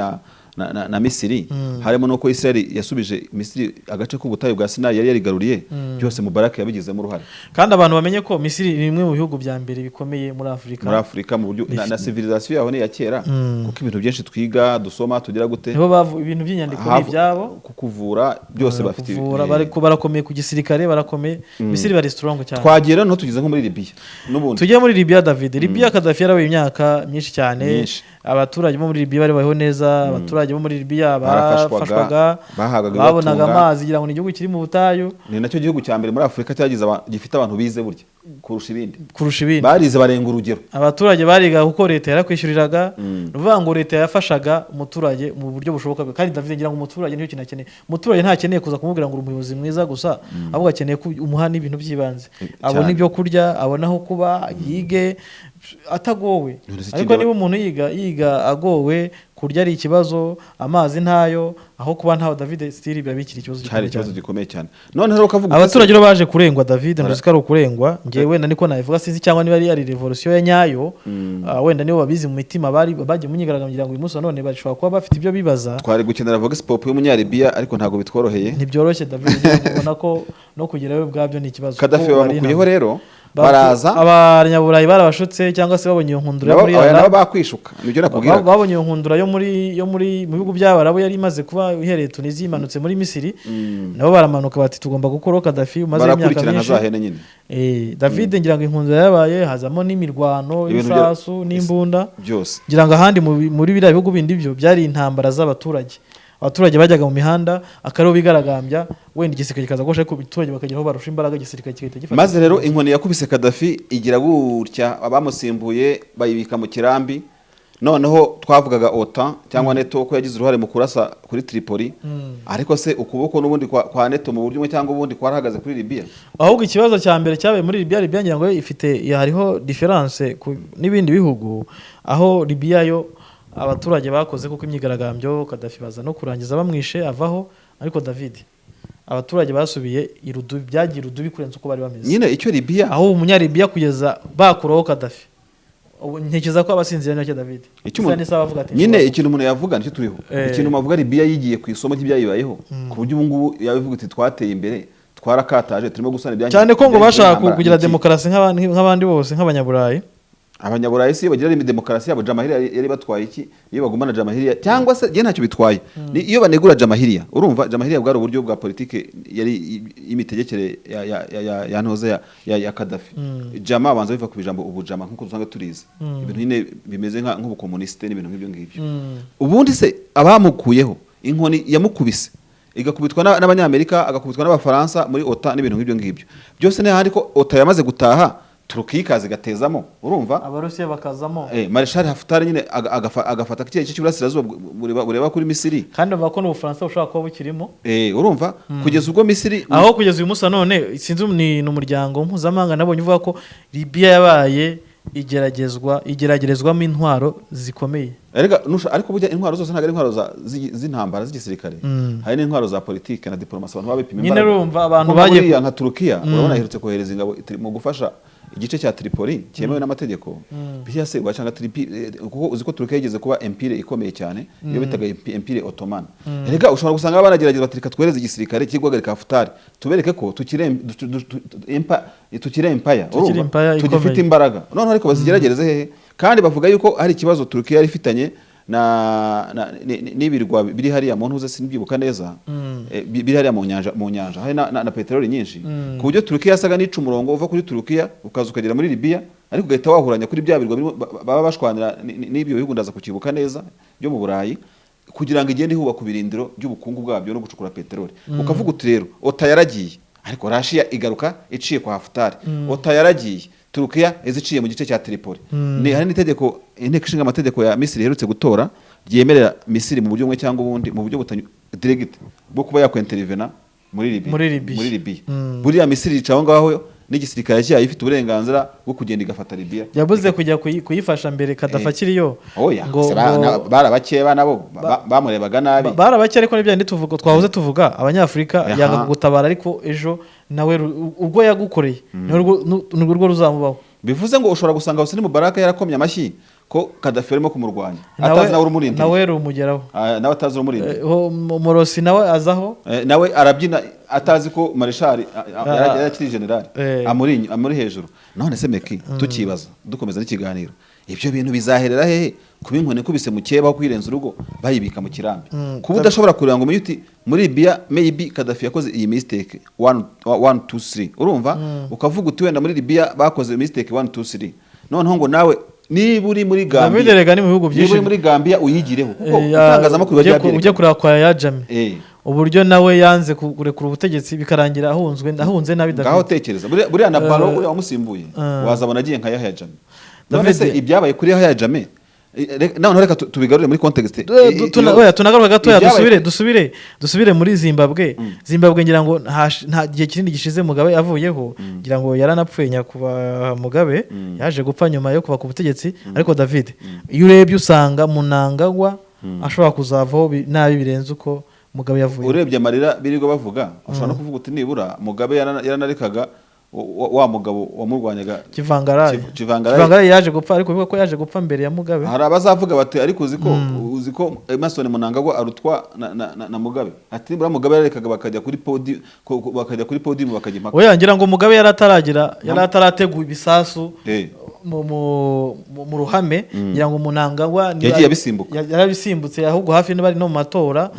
na Misiri, harimo n'uko Israel yasubije Misiri agace k'ubutayu bwa Sinai yari yarigaruriye, byose Mubarak yabigizemo uruhare. Kandi abantu bamenye ko Misiri ni imwe mu bihugu bya mbere bikomeye muri Afurika. Muri Afurika mu buryo na civilisation yaho ni iya kera, kuko ibintu byinshi twiga, dusoma, tugira gute, Nibo ibintu by'inyandiko ni ibyabo. Ku kuvura byose bafite. Kuvura, barakomeye ku gisirikare, barakomeye. Misiri bari strong cyane. Twagiye rero noneho tugeze nko muri Libya n'ubundi. Tujye muri Libya, David. Libya, Gaddafi yarabaye imyaka myinshi cyane. Myinshi. Abaturage bo muri Libya bari babayeho neza, abaturage bo muri Libya Barafashwaga, barafashwaga, bahabwaga babonaga ibibatunga. amazi, ngira ngo ni igihugu kiri mu butayu. Ni nacyo gihugu cya mbere muri Afurika cyagize gifite abantu bize burya kurusha ibindi. Kurusha ibindi. Barize barenga urugero. Abaturage bariga kuko leta yarakwishyuriraga. Ni ukuvuga ngo leta yafashaga umuturage mu buryo bushoboka. Kandi David, ngira ngo umuturage nicyo kintu akeneye. Umuturage ntakeneye kuza kumubwira ngo uri umuyobozi mwiza gusa, ahubwo akeneye ko umuha n'ibintu by'ibanze, abona ibyo kurya, abona aho kuba, yige atagowe. None se Ariko ikindi niba umuntu yiga agowe, kurya ari ikibazo, amazi ntayo, aho kuba ntaho, David, still biba bikiri ikibazo Cyari gikomeye ikibazo cyane. gikomeye cyane. Noneho rero ukavuga uti Abaturage rero baje kurengwa, David, ntuzi ko ari ukurengwa. Ngewe wenda niko nabivuga, sinzi cyangwa niba ari revolution ya nyayo. Wenda nibo babizi mu mitima, bari bagiye mu myigaragambyo, ngira ngo uyu munsi wa none bashobora kuba bafite ibyo bibaza. Twari gukenera vox pop y'umunyalibiya, ariko ntabwo bitworoheye. Ntibyoroshye, David, ngira ngo ubona ko no kugerayo ubwabyo ni ikibazo, Kadafi kuko bari bamukuyeho intambara. rero baraza. Abanyaburayi barabashutse, cyangwa se babonye iyo nkundura yo Nabo muri aya nabo Arab. bakwishuka, nibyo nakubwiraga. Babonye iyo nkundura yo muri mu bihugu by'Abarabu yari imaze kuba, ihereye Tunisia imanutse muri Misiri, nabo baramanuka bati: "Tugomba gukuraho Kadafi umaze imyaka Barakurikirana myinshi." za hene nyine. David, ngira ngo inkundura yabaye, hazamo n'imirwano Ibintu y'isasu n'imbunda. Byose. Ngira ngo ahandi muri biriya bihugu bindi byo byari intambara z'abaturage. Abaturage bajyaga mu mihanda akariho bigaragambya, wenda igisirikare kikaza guhosha, ariko abaturage bakagira aho barusha imbaraga, igisirikare kigahita gifata. Maze rero inkoni yakubise Kadafi igira gutya, abamusimbuye bayibika mu kirambi. Noneho twavugaga OTAN cyangwa NATO ko yagize uruhare mu kurasa kuri Tripoli, ariko se ukuboko n'ubundi kwa NATO mu buryo bumwe cyangwa ubundi kwarahagaze kuri Libya? Ahubwo ikibazo cya mbere cyabaye muri Libya, Libya ngira ngo ifite, hariho différence n'ibindi bihugu, aho Libya yo abaturage bakoze kuko imyigaragambyo, Kadafi baza no kurangiza bamwishe avaho. Ariko David, abaturage basubiye irudubi, byagiye irudubi kurenza uko bari bameze. Nyine icyo Libya Aho umunyalibiya kugeza bakuraho Kadafi, ubu ntekereza ko abasinzira nacyo, David, Icyo Isa n'isaha bavuga ati nyine "Nshobora ikintu umuntu yavuga nicyo turiho. Ikintu umuntu avuga, Libya yigiye ku isomo ry'ibyayibayeho, ku buryo ubu ngubu yabivuga iti: "Twateye imbere, twarakataje, turimo gusana ibyangiritse Cyane ko ngo bashaka by'intambara." kugira Iki? demokarasi nk'abandi bose, nk'abanyaburayi. Abanyaburayi si iyo bagira demokarasi yabo, Jamahiriya yari batwaye iki? Iyo bagumana Jamahiriya, cyangwa se njye ntacyo bitwaye. Ni iyo banegura Jamahiriya, urumva Jamahiriya bwari uburyo bwa politike yari y'imitegekere ya ntoze ya Kadafi. Jama banza biva ku ijambo ubujama, nk'uko usanga turizi ibintu nyine bimeze nk'ubukomunisite n'ibintu nk'ibyo ngibyo. Ubundi se abamukuyeho, inkoni yamukubise Igakubitwa n'Abanyamerika, agakubitwa n'Abafaransa muri OTAN n'ibintu nk'ibyo ngibyo byose. Ni hahandi ko OTAN yamaze gutaha, Turukiya ikaza igatezamo, urumva? Abarusiya bakazamo. Marshal Haftar nyine agafata kiriya gice cy'uburasirazuba bureba kuri Misiri. Kandi bavuga ko n'Ubufaransa bushobora kuba bukirimo. Urumva, kugeza ubwo Misiri Aho kugeza uyu munsi wa none, sinzi, ni umuryango mpuzamahanga nabonye uvuga ko Libiya yabaye igeragezwa, igeragerezwamo intwaro zikomeye. Erega ariko burya intwaro zose ntabwo ari intwaro z'intambara z'igisirikare, hari n'intwaro za politike na diplomasi, abantu baba bipima Nyine imbaraga. urumva abantu Kuko nka bagiye buriya nka Turukiya, urabona iherutse kohereza ingabo mu gufasha igice cya Tripoli cyemewe n'amategeko. Biriya se wacanga kuko uzi ko Turukiya yigeze kuba empire ikomeye cyane, iyo bitaga empire Ottoman. Erega ushobora gusanga banagerageza bati: "Reka twohereze igisirikare kiri guhagarika Haftar, tubereke ko tukiri empire." Tukiri Urumva? empire Tugifite ikomeye. imbaraga. Noneho ariko bazigeragereze hehe? Kandi bavuga yuko hari ikibazo Turukiya yari ifitanye na n'ibirwa biri hariya mu ntuze, sinibyibuka neza, biri hariya mu nyanja hari na peteroli nyinshi, ku buryo Turukiya yasaga n'ica umurongo uva kuri Turukiya ukaza ukagera muri Libiya, ariko ugahita wahuranya kuri bya birwa baba bashwanira n'ibyo bihugu, ndaza kukibuka neza, byo mu Burayi, kugira ngo igende ihubaka ibirindiro by'ubukungu bwabyo no gucukura peteroli. Ukavuga uti rero OTAN yaragiye, ariko Rashiya igaruka iciye kwa Haftar. OTAN yaragiye, Turukiya iziciye mu gice cya Tripoli. Ni hari n'itegeko inteko ishinga amategeko ya Misiri iherutse gutora ryemerera Misiri mu buryo bumwe cyangwa ubundi, mu buryo butanyu direct, bwo kuba yakwenterivena muri Libya. Muri Libya. Muri Libya. Buriya Misiri yica aho ngaho n'igisirikare cyayo, ifite uburenganzira bwo kugenda igafata Libya. Yabuze kujya kuyifasha mbere Kadafi akiriyo. Oya, ngo se bari abakeba nabo bamurebaga nabi. Bari abake, ariko n'ibyo tuvuga, twahoze tuvuga Abanyafurika, yanga kugutabara, ariko ejo nawe ubwo yagukoreye ni urwo ruzamubaho. Bivuze ngo ushobora gusanga Hosni Mubarak yarakomye amashyi ko Kadafi arimo kumurwanya, atazi nawe urumurindiriye. Nawe rumugeraho. Ah, nawe atazi urumurindiriye. Morosi nawe azaho. Nawe arabyina atazi ko marishari yari akiri generali amuri hejuru. None se Meki, tukibaza, dukomeza n'ikiganiro, ibyo bintu bizaherera hehe? Kuba inkoni ikubise mu keba, aho kwirenza urugo bayibika mu kirambi, kuba udashobora kureba ngo umenye uti muri Libya maybe Gaddafi yakoze iyi mistake 1 1 2 3, urumva, ukavuga uti wenda muri Libya bakoze mistake 1 2 3, noneho ngo nawe niba uri muri David Gambia, erega ni mu bihugu niba byinshi. uri muri Gambia uyigireho, kuko itangazamakuru ujye bajya ujye kureba kwa Yahya Jammeh, uburyo nawe yanze kurekura ubutegetsi, bikarangira ahunzwe, ahunze nabi. Ngaho David tekereza, buriya na Barrow uriya wamusimbuye, wazabona agiye nka Yahya Jammeh. None David- se ibyabaye kuri Yahya Jammeh, noneho reka tubigarure muri context. Oya, tunagaruka gatoya. Ibyabaye Dusubire muri Zimbabwe. Zimbabwe ngira ngo nta gihe kinini gishize Mugabe avuyeho, ngira ngo yaranapfuye. Nyakubahwa Mugabe yaje gupfa nyuma yo kuva ku butegetsi. Ariko David, iyo urebye usanga Mnangagwa ashobora kuzavaho nabi birenze uko Mugabe yavuye. Urebye amarira birirwa bavuga, ushobora no kuvuga uti nibura Mugabe yaranarekaga wa mugabo wamurwanyaga. Tsvangirai. Tsvangirai. Tsvangirai yaje gupfa, ariko bivuga ko yaje gupfa mbere ya Mugabe. Hari abazavuga bati ariko uzi ko Emmerson Mnangagwa arutwa na Mugabe, ati nibura Mugabe yararekaga bakajya kuri podium, bakajya impaka. Oya, ngira ngo Mugabe yari ataragira, yari atarateguye ibisasu mu ruhame. Ngira ngo Mnangagwa Yagiye abisimbuka. Yarabisimbutse, ahubwo hafi n'abari no mu matora,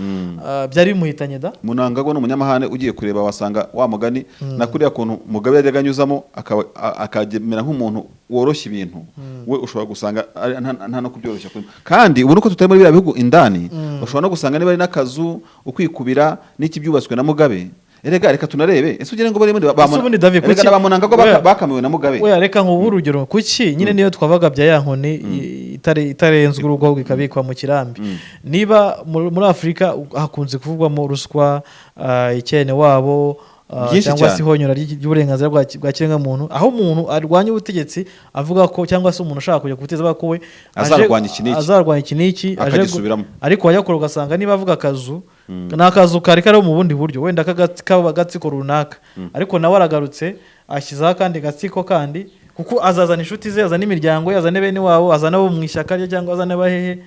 byari bimuhitanye da. Mnangagwa ni umunyamahane, ugiye kureba wasanga wa mugani na kuriya kuntu Mugabe yajyaga anyuzamo akagemera nk'umuntu woroshya ibintu, we ushobora gusanga nta no kubyoroshya kurimo. Kandi ubu nuko tutari muri biriya bihugu indani, ushobora no gusanga niba ari n'akazu ukwikubira n'iki byubatswe na Mugabe. Erega reka tunarebe, ese ugire ngo bari muri Ese ubundi David, erega na ba Mnangagwa bakamiwe na Mugabe. Oya, reka nkubu urugero, kuki nyine niyo twavuga bya ya nkoni itarenzwe urugo ikabikwa mu kirambi, niba muri Afurika hakunze kuvugwamo ruswa, icyene wabo, Byinshi cyangwa se cyane. ihonyora ry'uburenganzira bwa kiremwamuntu, aho umuntu arwanya ubutegetsi avuga ko, cyangwa se umuntu ushaka kujya ku butegetsi avuga ko we Azarwanya iki n'iki. Azarwanya iki n'iki, Akagisubiramo. Ariko wajya kure ugasanga niba avuga akazu, ni akazu kari kariho mu bundi buryo, wenda k'agatsiko runaka, ariko nawe aragarutse ashyizeho akandi gatsiko kandi, kuko azazana inshuti ze, azana imiryango ye, azane bene wabo, azana abo mu ishyaka rye, cyangwa azane abahehe,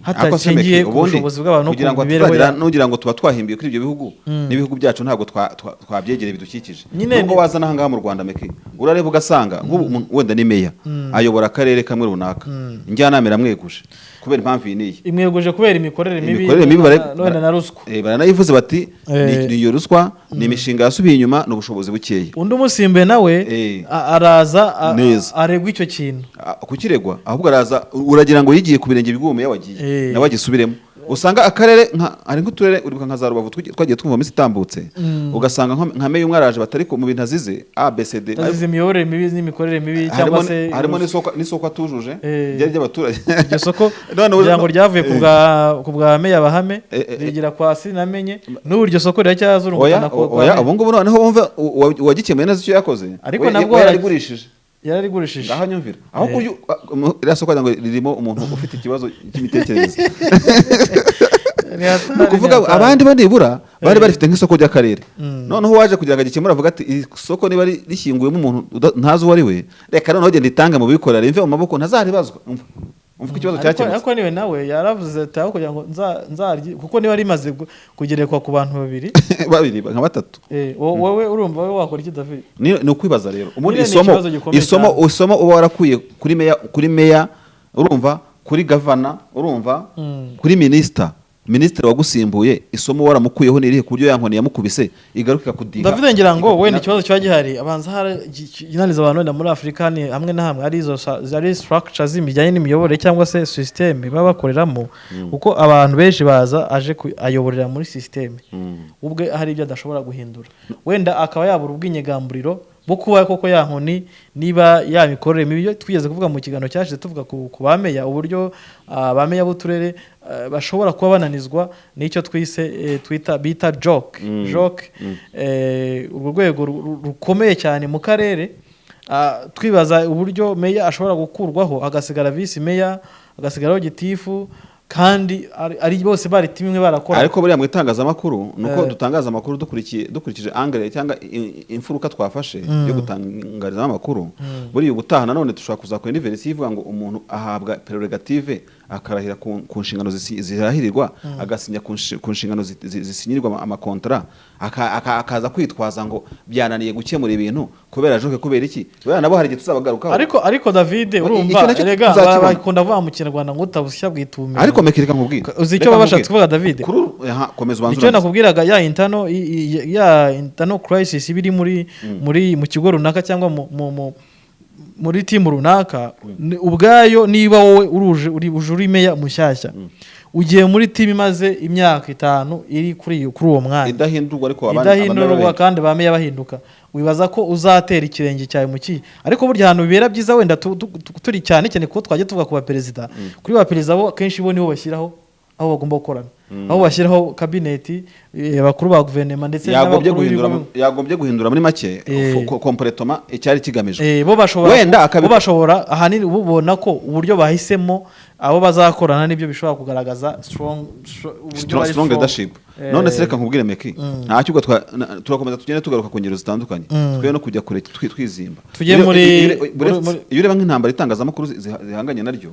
Ariko se hatashingiye Meki, ku ubundi bushobozi bw'abantu no kugira ku ngo mibereho hatazagira yabo. nugira ngo tuba twahimbiye kuri ibyo bihugu, n'ibihugu byacu ntabwo twabyegereye bidukikije. Nyine Nubwo waza n'ahangaha mu Rwanda, Meki, urareba ugasanga nk'ubu umuntu wenda ni meya, ayobora akarere kamwe runaka, njyanama iramweguje kubera impamvu iyi n'iyi. Imweguje kubera imikorere mibi. Imikorere mibi wenda na ruswa. Baranayivuze bati ni iyo ruswa, ni imishinga yasubiye inyuma, ni ubushobozi bukeya. Undi umusimbuye nawe araza Neza. aregwa icyo kintu. Kukiregwa, ahubwo araza uragira ngo yigiye ku birenge by'uwo meya wagiye, nawe agisubiremo. Usanga akarere hari nk'uturere, uribuka nka za Rubavu, twagiye twumva mu minsi itambutse, ugasanga nka meya umwe araje, batari mu bintu azize A B C D. Azize imiyoborere mibi n'imikorere mibi cyangwa se Harimo n'isoko atujuje ryari ry'abaturage. Iryo soko None kugira ngo ryavuye ku bwa meya Bahame, rigira kwa Sinamenye, n'ubu iryo soko Oya. riracyazurungukana kwa Oya. meya. Ubu ngubu noneho wumva uwagikemuye neza icyo yakoze. Ariko nabwo We yarigurishije. Yararigurishije. Ngaho nyumvira aho kurya iriya soko wagira ngo ririmo umuntu ufite ikibazo cy'imitekerereze. Ni hatari, Ni ukuvuga ni hatari. abandi bo nibura bari barifite nk'isoko ry'akarere. Noneho uwaje kugira ngo agikemure avuga ati: "Iri soko niba rishyinguyemo umuntu ntazi uwo ari we, reka noneho genda itange mu bikorera, rimve mu maboko, ntazaribazwa." Umva ko ikibazo cyakemutse. Ariko niwe nawe yaravuze ati aho kugira ngo nzarye, kuko niba rimaze kugerekwa ku bantu babiri. Babiri, nka batatu. Wowe urumva wowe wakora iki, David? Ni ukwibaza rero ubundi Nyine ni isomo ikibazo gikomeye isomo cyane. Isomo uba warakuye kuri meya, urumva, kuri gavana, urumva, kuri minisitiri wagusimbuye, isomo waramukuyeho ni irihe, ku buryo ya nkoni yamukubise igaruka ikakudiha? David, ngira ngo wenda ikibazo kiba gihari, abanza hari inaniza abantu wenda muri Afurika ni hamwe na hamwe ari izo ari structures zijyanye n'imiyoborere cyangwa se system baba bakoreramo, kuko abantu benshi baza aje ayoborera muri system, ubwe hari ibyo adashobora guhindura, wenda akaba yabura ubwinyegamburiro bwo kuba koko ya nkoni, niba ya mikorere mibi yo twigeze kuvuga mu kiganiro cyashize, tuvuga ku bameya, uburyo bameya b'uturere bashobora kuba bananizwa n'icyo twise twita bita JOC. JOC, urwo rwego rukomeye cyane mu karere. Twibaza uburyo meya ashobora gukurwaho, hagasigara visi meya, hagasigaraho gitifu, kandi ari bose bari team imwe barakora. Ariko buriya mu itangazamakuru ni uko dutangaza amakuru dukurikije angle cyangwa imfuruka twafashe yo gutangarizamo amakuru. Buriya ubutaha nanone dushobora kuzakora indi version ivuga ngo umuntu ahabwa prerogative, akarahira ku nshingano zirahirirwa, agasinya ku nshingano zisinyirwa amakontara, akaza kwitwaza ngo byananiye gukemura ibintu kubera JOC, kubera iki? Buriya nabo hari igihe tuzabagarukaho. Ariko David, urumva, Icyo nacyo erega tuzakibona. bakunda kuvuga mu Kinyarwanda ngo utabusya bwitumira. Ariko meka, reka nkubwire. Uzi icyo Reka baba bashatse nkubwire. kuvuga, David? Kuri aha, komeza ubanze Icyo urangize. nakubwiraga, ya internal ya internal crisis iba iri muri mu kigo runaka cyangwa muri team runaka, ubwayo niba wowe uruje uri uje uri meya mushyashya, ugiye muri team imaze imyaka 5 iri kuri uwo mwanya, idahindurwa, ariko idahindurwa, abandi kandi ba meya bahinduka, wibaza ko uzatera ikirenge cyawe mu kihe? Ariko burya ahantu bibera byiza, wenda turi cyane cyane kuko twajya tuvuga ku baperezida, kuri ba perezida bo akenshi bo nibo bashyiraho aho bagomba gukorana, aho bashyiraho kabineti, abakuru ba guverinoma ndetse yagombye n'abakuru guhindura b'ibigo. Yagombye guhindura muri make complètement icyari kigamijwe. Bo bashobora Wenda bo bashobora ahanini bubona ko uburyo bahisemo abo bazakorana nibyo bishobora kugaragaza strong uburyo bari strong leadership. None se reka nkubwire Meki, ntacyo ubwo turakomeza tugende tugaruka ku ngero zitandukanye, twe no kujya kure twizimba. Tujye Iyo ureba nk'intambara itangazamakuru zihanganye naryo,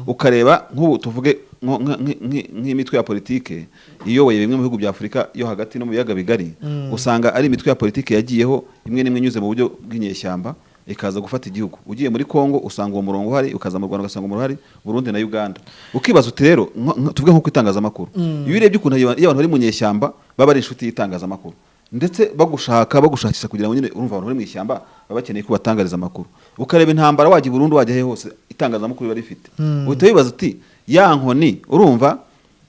ukareba nk'ubu tuvuge nk'imitwe ya politike iyoboye bimwe mu bihugu bya Afurika yo hagati no mu biyaga bigari, usanga ari imitwe ya politike yagiyeho imwe n'imwe inyuze mu buryo bw'inyeshyamba, ikaza gufata igihugu. Ugiye muri Congo usanga uwo murongo uhari, ukaza mu Rwanda ugasanga umurongo uhari, Burundi na Uganda. Ukibaza uti rero tuvuge nko ku itangazamakuru, iyo urebye ukuntu iyo abantu bari mu nyeshyamba baba ari inshuti y'itangazamakuru, ndetse bagushaka, bagushakisha kugira ngo nyine, urumva, abantu bari mu ishyamba baba bakeneye ko batangariza amakuru. Ukareba intambara, wajya i Burundi, wajya he hose, itangazamakuru riba rifite. Uhita wibaza uti ya nkoni, urumva,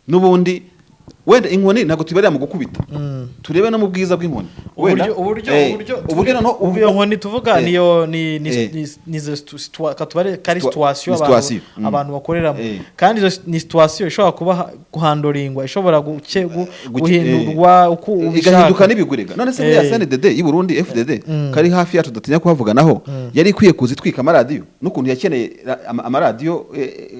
n'ubundi wenda inkoni ntabwo tuyibarira mu gukubita, turebe no mu bwiza bw'inkoni. Wenda, Uburyo uburyo uburyo noneho ubu iyo nkoni tuvuga niyo ni ni ni izo katubare kari situation Ni abantu situation. Abantu bakoreramo. Kandi kandi izo ni situation ishobora kuba guhandlingwa, ishobora guhindurwa uko Igahinduka ubishaka. N'ibigurega. None se buriya CNDD y'i Burundi, FDD kari hafi yacu tudatinya kuhavuga, naho yari ikwiye kuza itwika amaradiyo n'ukuntu yakeneye amaradiyo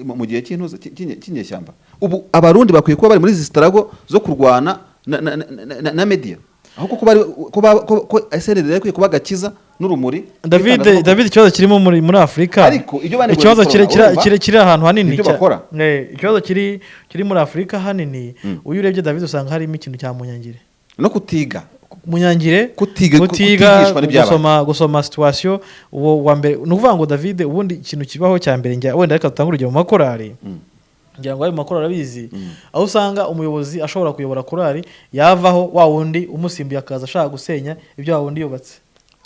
mu gihe cy'intuza cy'inyeshyamba. Ubu Abarundi bakwiye kuba bari muri izi struggle zo kurwana na media, aho kuko bari ko CNDD yari ikwiye kuba agakiza n'urumuri David, rw'itangazamakuru. David, ikibazo kirimo muri Afurika, Ariko ibyo banegura ikibazo gukora, urumva? kiri ahantu hanini Ibyo bakora. Ikibazo kiri muri Afurika hanini, uyu urebye, David, usanga harimo ikintu cya munyangire. No kutiga. Munyangire. Kutiga, kutiga, kutigishwa n'ibyabaye. Gusoma situation. Uwo wa mbere ni ukuvuga ngo, David, ubundi ikintu kibaho cya mbere, njya wenda reka dutange urugero mu makorari, ngira ngo ayo makorari abizi, aho usanga umuyobozi ashobora kuyobora korari, yavaho wa wundi umusimbuye akaza ashaka gusenya ibyo wa wundi yubatse.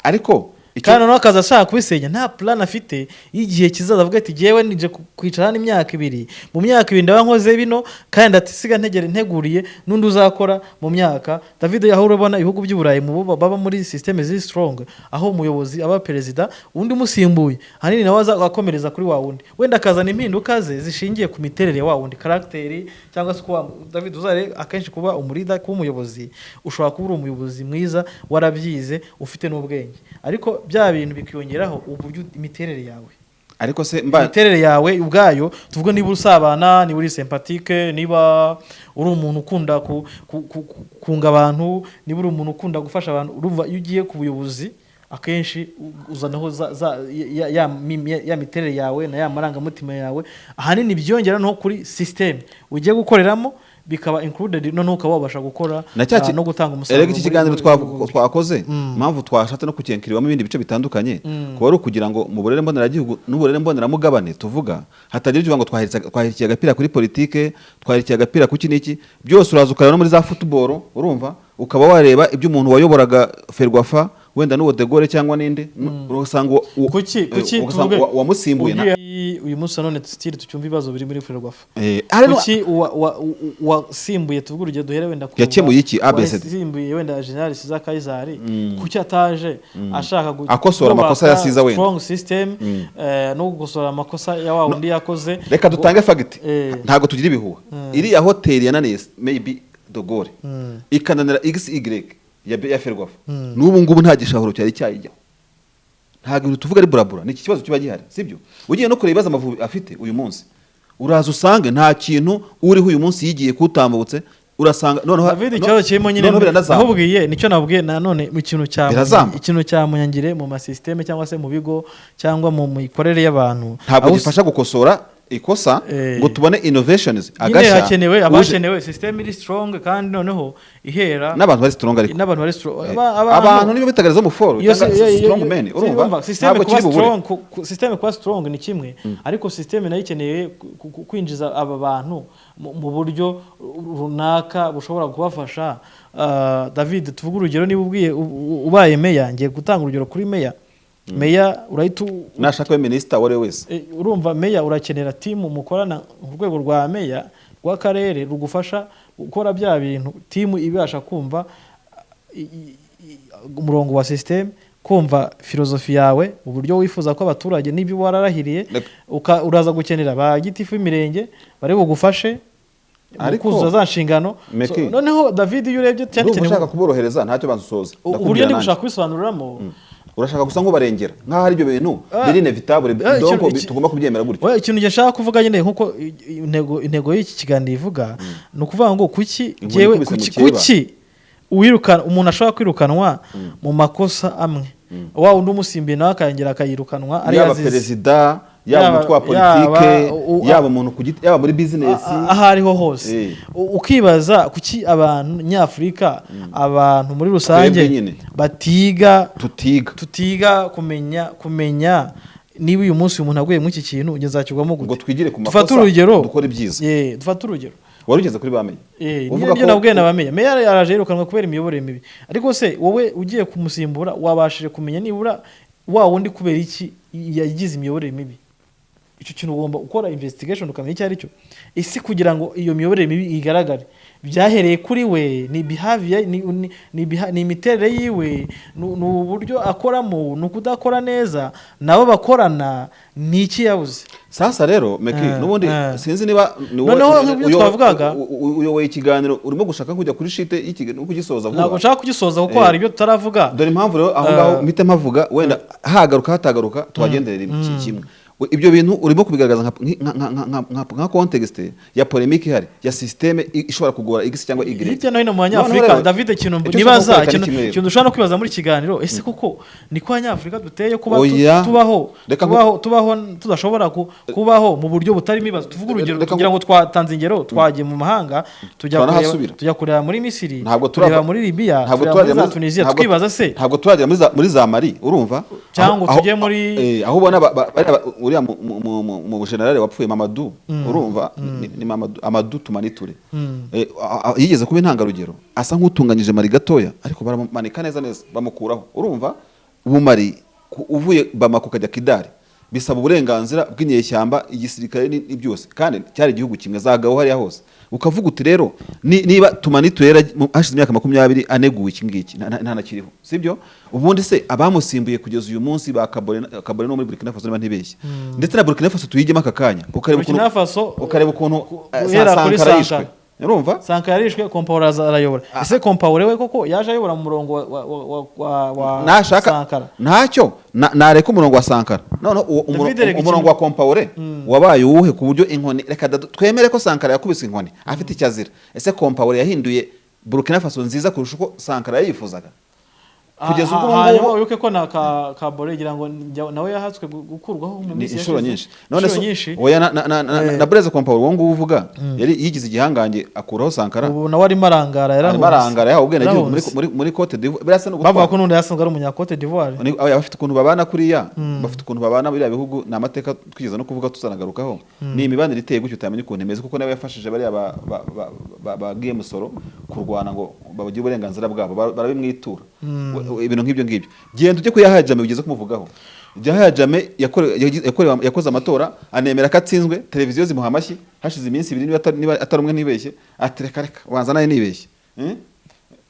Ariko Kandi noneho akaza ashaka kubisenya nta plan afite y'igihe kizaza, avuga ati: "Jyewe nije kwicara hano imyaka 2, mu myaka 2 ndaba nkoze bino, kandi ati siga ntegere nteguriye n'undi uzakora mu myaka." David, aho urabona ibihugu by'i Burayi mu bo baba muri système ziri strong, aho umuyobozi aba perezida, undi umusimbuye ahanini nawe aza akomereza kuri wa wundi, wenda akazana impinduka ze zishingiye ku miterere ya wa wundi, caractère, cyangwa se kuba David uzare akenshi kuba umu leader, kuba umuyobozi. Ushobora kuba uri umuyobozi mwiza, warabyize, ufite n'ubwenge, ariko bya bintu bikiyongeraho uburyo imiterere yawe, Ariko se mba imiterere yawe ubwayo, tuvuge niba usabana, niba uri sympathique, niba uri umuntu ukunda kunga abantu, niba uri umuntu ukunda gufasha abantu, urumva iyo ugiye ku buyobozi akenshi uzanaho za, ya, ya, mi- ya miterere yawe na ya marangamutima yawe, ahanini byongera no kuri system ugiye gukoreramo, bikaba included, noneho ukaba wabasha gukora Na cya no gutanga umusaruro Erega iki kiganiro muri- twakoze, impamvu twashatse no kucyenkiriwamo ibindi bice bitandukanye, kuba ari ukugira ngo mu burere mboneragihugu n'uburere mboneramugabane tuvuga hatagira icyo ngo twahirikiye agapira kuri politike, twahirikiye agapira ku iki n'iki. Byose uraza ukareba no muri za football, urumva, ukaba wareba ibyo umuntu wayoboraga Ferwafa, wenda n'uwo De Gaulle cyangwa n'inde, ugasanga Kuki ugasanga tuvuge uwamusimbuye uyu munsi nanone still tucyumva ibibazo biri muri Ferwafa. Hari Kuki uwasimbuye, tuvuge urugero duhere wenda ku Yakemuye iki? ABCD. Wasimbuye wenda General Caesar Kayizari, kuki ataje ashaka Akosora amakosa ya kubaka Caesar wenda. strong system, no gukosora amakosa ya wa wundi yakoze? Reka dutange fact. Ntabwo tugira ibihuha. Iriya hoteli yananiye maybe De Gaulle, ikananira XY ya Ferwafa, n'ubu ngubu nta gishahuro cyari cyayijyaho. Ntabwo ibintu tuvuga ari burabura, ni iki kibazo kiba gihari, sibyo? Ugiye no kureba ibibazo Amavubi afite uyu munsi, uraza usange nta kintu uriho uyu munsi yigiye kutambutse, urasanga noneho David, ikibazo kirimo nyine noneho biranazamba. Nakubwiye, nicyo nabwiye nanone mu kintu cya Birazamba. ikintu cya munyangire mu masisiteme cyangwa se mu bigo cyangwa mu mikorere y'abantu. Ntabwo Aho gifasha gukosora ikosa ngo tubone innovations, nyine agashya hakenewe abakenewe system iri strong, kandi noneho ihera n'abantu bari strong, ariko n'abantu bari strong. Abantu nibo bitagariza mu foro Iyo cyangwa strong men, urumva, system ntabwo kuba kiri bubure. strong, system kuba strong ni kimwe, ariko system nayo ikeneye kwinjiza aba bantu mu buryo runaka bushobora kubafasha. David, tuvuge urugero, niba ubwiye ubaye meya, ngiye gutanga urugero kuri meya, meya urahita Nashaka we minisita, uwo ari we wese. Urumva meya urakenera team mukorana mu rwego rwa meya, rw'akarere, rugufasha gukora bya bintu, team ibasha kumva umurongo wa system, kumva filozofi yawe, uburyo wifuza ko abaturage n'ibyo wararahiriye. Uraza gukenera ba gitifu b'imirenge bari bugufashe mu kuzuza za nshingano. Meki, So, noneho David, iyo urebye cyane ndumva cyane ushaka kuborohereza, ntacyo, banza usoze. uburyo Ndakubwira ndi nanjye. gushaka kubisobanuriramo. Urashaka gusa nk'ubarengera nk'aho ari ibyo bintu biri inevitable, donc tugomba kubyemera gutyo. Oya, ikintu nshaka kuvuga nyine, nkuko intego y'iki kiganiro ivuga, ni ukuvuga ngo kuki Inkoni jyewe ikubise kuki, mukeba. kuki uwirukana umuntu ashobora kwirukanwa mu makosa amwe, wa wundi umusimbuye nawe akongera akayirukanwa ari Yaba yazize. perezida, yaba umutwe wa politike, yaba umuntu ku giti, yaba muri business, aho ariho hose. Ukibaza kuki abantu nyafurika, abantu muri rusange, Twebwe nyine. batiga, Tutiga. tutiga kumenya niba uyu munsi umuntu aguye muri iki kintu, njye nzakigwamo gute? Ngo twigire ku Dufate makosa, urugero. dukore ibyiza. Dufate urugero. Wari ugeze kuri bamenye. Uvuga Nibyo nabwiye nabamenye, meya yaraje yirukanwa kubera imiyoborere mibi, ariko se wowe ugiye kumusimbura wabashije kumenya nibura wa wundi kubera iki yagize imiyoborere mibi? Icyo kintu ugomba gukora investigation, ukamenya icyo ari cyo. Ese kugira ngo iyo miyoborere mibi igaragare, byahereye kuri we? Ni behavior, ni imiterere yiwe, ni uburyo akoramo, ni ukudakora neza nabo bakorana, ni iki yabuze? Sasa rero Meki, n'ubundi sinzi niba ni wowe- Noneho nk'ibyo twavugaga. Uyoboye ikiganiro, urimo gushaka kujya kuri shite y'ikiganiro no kugisoza vuba. Ntabwo nshaka kugisoza kuko hari ibyo tutaravuga. Dore impamvu rero aho ngaho mpite mpavuga, wenda hagaruka hatagaruka tuhagendere rimwe kimwe. Ibyo bintu urimo kubigaragaza nka context ya polémique ihari ya système ishobora kugora X cyangwa Y Hirya no hino mu Noneho banyafurika. rero, David, ikintu icyo nibaza, ushaka kwerekana ikintu ni kimwe rero. ikintu dushobora no kwibaza muri kiganiro: ese koko niko abanyafurika duteye, kuba Oya. tubaho Reka tubaho tudashobora kubaho mu buryo butarimo ibibazo? Tuvuge urugero, Reka kugira ngo twatanze ingero, twagiye mu mahanga, tujya kureba, Twanahasubira. tujya kureba muri Misiri, Ntabwo tureba muri Libya, ntabwo tureba muri turagera za Tunisia, tukibaza se ntabwo turagera muri za Mali, urumva? Cyangwa tujye muri- Aho ubona uriya mu generale wapfuye, Mamadou, urumva, ni Mamadou, Amadou Toumani Touré. Yigeze kuba intangarugero, asa nk'utunganyije Mali gatoya, ariko baramumanika neza neza, bamukuraho. Urumva, ubu Mali Uvuye Bamako ukajya Kidali bisaba uburenganzira bw'inyeshyamba, igisirikare ni byose, kandi cyari igihugu kimwe, zagaho hariya hose. Ukavuga uti rero niba Tumani Turera hashize imyaka 20 aneguwe iki ngiki, ntanakiriho, sibyo? Ubundi se abamusimbuye kugeza uyu munsi ba Kabore, Kabore no muri Burkina Faso niba ntibeshye, ndetse na Burkina Faso tuyigemo aka kanya, ukareba ukuntu Burkina Faso, ukareba ukuntu guhera kuri Sankara yishwe. Sankara. Urumva? Sankara yarishwe, Compaoré arayobora. Ese Compaoré we koko yaje ayobora mu murongo wa Nashaka Sankara? Ntacyo nareka umurongo wa Sankara. Noneho uwo David erega umurongo wa Compaoré wabaye uwuhe, ku buryo inkoni, reka twemere ko Sankara yakubise inkoni afite icyo azira, ese Compaoré yahinduye Burkina Faso nziza kurusha uko Sankara yayifuzaga kugeza ubwo ubu Hanyuma ngubu? wibuke ko na Kabore ngira ngo nawe yahatswe gukurwaho mu Ni minsi inshuro yashize. nyinshi. None Inshuro se nyinshi. oya, na Blaise Compaoré uwo nguwo uvuga yari yigize igihangange akuraho Sankara. Ubu nawe arimo arangara, Arimo yarahunze. arangara, yahawe ubwenegihugu Yarahunze. muri Cote d'Ivoire. Birasa no Bavuga gutwara. ko n'undi yasanzwe ari umunya Cote d'Ivoire. Oya, bafite ukuntu babana kuriya, bafite ukuntu babana biriya bihugu, ni amateka twigeze no kuvuga tuzanagarukaho. Ni imibanire iteye gutyo utamenya ukuntu imeze, kuko nawe yafashije bariya bagiye musoro kurwana ngo bagire uburenganzira bwabo, barabimwitura. Ibintu nk'ibyo ngibyo. Genda ujye kuri Yahya Jammeh, ugeze kumuvugaho. Yahya Jammeh yakorewe, yakoze amatora, anemera ko atsinzwe, televiziyo zimuha amashyi. Hashize iminsi 2, niba atari umwe ntibeshye, ati reka reka, wanza nawe nibeshye.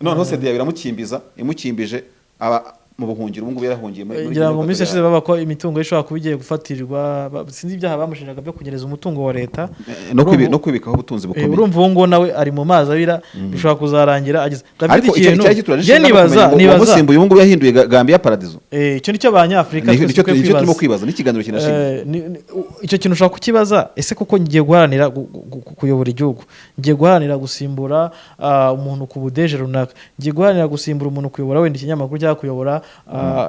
Noneho CEDEAO iramukimbiza, imukimbije aba mu buhungiro. Ubu ngubu yarahungiye muri Ngira ngo mu minsi Guinea. yashize baba ko imitungo ye ishobora kuba igiye gufatirwa, sinzi ibyaha bamushinjaga byo kunyereza umutungo wa leta. No kwibikaho ubutunzi bukomeye. Urumva uwo nguwo nawe ari mu mazi abira, bishobora kuzarangira ageze David. Ariko icyo Ikintu cyari kituraje njye ishinga no nibaza kumenya ngo nibaza uwamusimbuye ubu ngubu yahinduye Gambia paradizo. Icyo nicyo Abanyafurika twese Nicyo dukwiye nicyo turimo kwibaza. kwibaza n'ikiganiro kinashinga. Icyo kintu ushobora kukibaza: ese koko ngiye guharanira kuyobora igihugu, ngiye guharanira gusimbura umuntu ku budeje runaka, ngiye guharanira gusimbura umuntu kuyobora wenda ikinyamakuru cyangwa kuyobora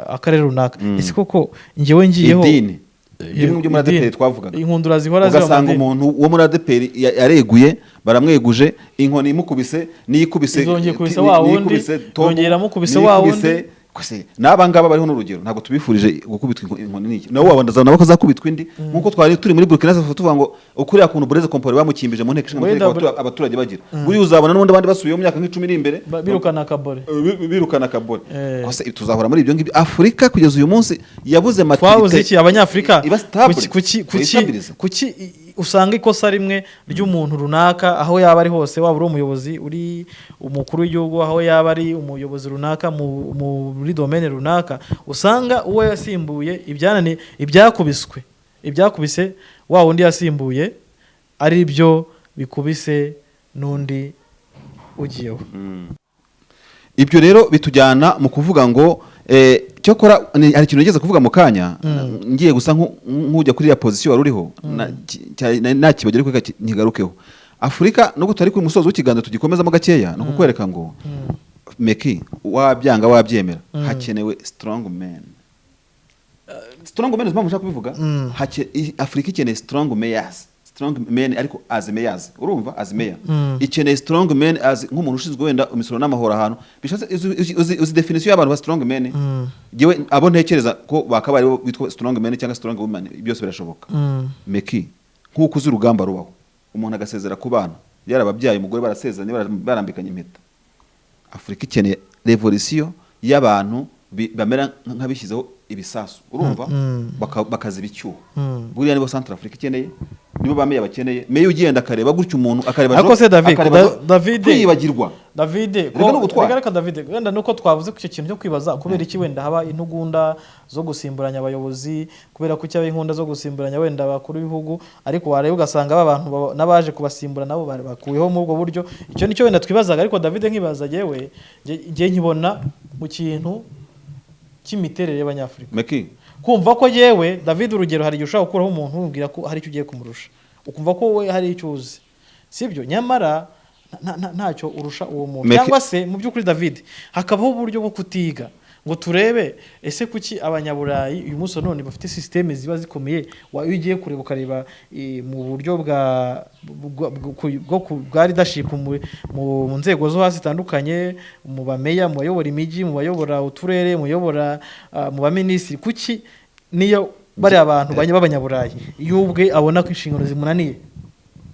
akarere runaka, ese koko ngewe ngiyeho Idini, bimwe byo muri Idini. ADEPR twavugaga. Inkundura zihora ziba mu Ugasanga madini. umuntu wo muri ADEPR yareguye, baramweguje, inkoni imukubise n'iyikubise Izongeye ikubise wa wundi, n'iyikubise Togo, yongera iramukubise wa n'iyikubise wundi. Kwese, n'aba ngaba bariho n'urugero, ntabwo tubifurije gukubitwa inkoni n'iki, nabo wabona nabo ko azakubitwa indi, nk'uko twari turi muri Burkina Faso tuvuga ngo ukuriya kuntu Blaise Compaoré bamukimbije mu nteko ishinga Wenda amategeko, abaturage bagira buriya uzabona n'ubundi abandi basubiyeho mu myaka nk'icumi iri imbere Birukana Kabore. Birukana Kabore. Kose tuzahora muri ibyo ngibyo. Afurika kugeza uyu munsi yabuze maturité. Twabuze iki Abanyafurika? Iba stable. Kuki Yistabiriza. kuki usanga ikosa rimwe ry'umuntu runaka, aho yaba ari hose, waba uri umuyobozi, uri umukuru w'igihugu, aho yaba ari umuyobozi runaka muri domaine runaka, usanga uwo yasimbuye ibyanani, ibyakubiswe, ibyakubise wa wundi yasimbuye ari byo bikubise n'undi ugiyeho? Ibyo rero bitujyana mu kuvuga ngo cyokora hari ikintu nigeze kuvuga mu kanya, ngiye gusa nk'ujya kuri ya position wari uriho, nakibagera, ariko reka nkigarukeho. Afurika, nubwo tutari ku musozo w'ikiganiro, tugikomezamo gakeya, ni ukukwereka ngo meki wabyanga wabyemera, hakenewe strong men. Strong men, impamvu nshaka kubivuga, Afurika ikeneye strong mayors, strong men ariko as mayors, urumva, as mayor, ikeneye strong men as nk'umuntu ushinzwe wenda imisoro n'amahoro ahantu bishatse. Uzi definition y'abantu ba strong men? Jewe abo ntekereza ko bakabaye aribo bitwa strong men cyangwa strong women, byose birashoboka. Meki, nk'uko uzi urugamba rubaho, umuntu agasezera ku bana yarababyaye, umugore barasezeranye, barambikanye impeta, Afurika ikeneye revolution y'abantu bamera nk'abishyizeho ibisasu, urumva, bakaziba icyuho. Buriya nibo Central Africa ikeneye, nibo ba meya bakeneye, meya ugenda akareba gutya umuntu akareba Ariko se David, akareba David- kwiyibagirwa. David, Reka ni ubutwari. Reka, reka David, wenda nuko twavuze ku icyo kintu cyo kwibaza kubera iki wenda haba intugunda zo gusimburanya abayobozi, kubera ko haba inkunda zo gusimburanya wenda abakuru b'ibihugu, ariko wareba ugasanga aba bantu n'abaje kubasimbura nabo bari bakuweho muri ubwo buryo. Icyo nicyo wenda twibazaga. Ariko David, nkibaza yewe, njye nkibona mu kintu cy'imiterere y'Abanyafurika. Meki. Kumva ko yewe David, urugero, hari igihe ushobora gukuraho umuntu umubwira ko hari icyo ugiye kumurusha, ukumva ko wowe hari icyo uzi, sibyo? Nyamara ntacyo urusha uwo muntu. Cyangwa se mu by'ukuri David, hakabaho uburyo bwo kutiga ngo turebe ese kuki Abanyaburayi uyu munsi wa none bafite système ziba zikomeye. Iyo ugiye kureba ukareba mu buryo bwa leadership mu nzego zo hasi zitandukanye, mu bameya, mu bayobora imijyi, mu bayobora uturere, mu bayobora mu baminisitiri, kuki niyo bariya abantu b'Abanyaburayi, iyo ubwe abona ko inshingano zimunaniye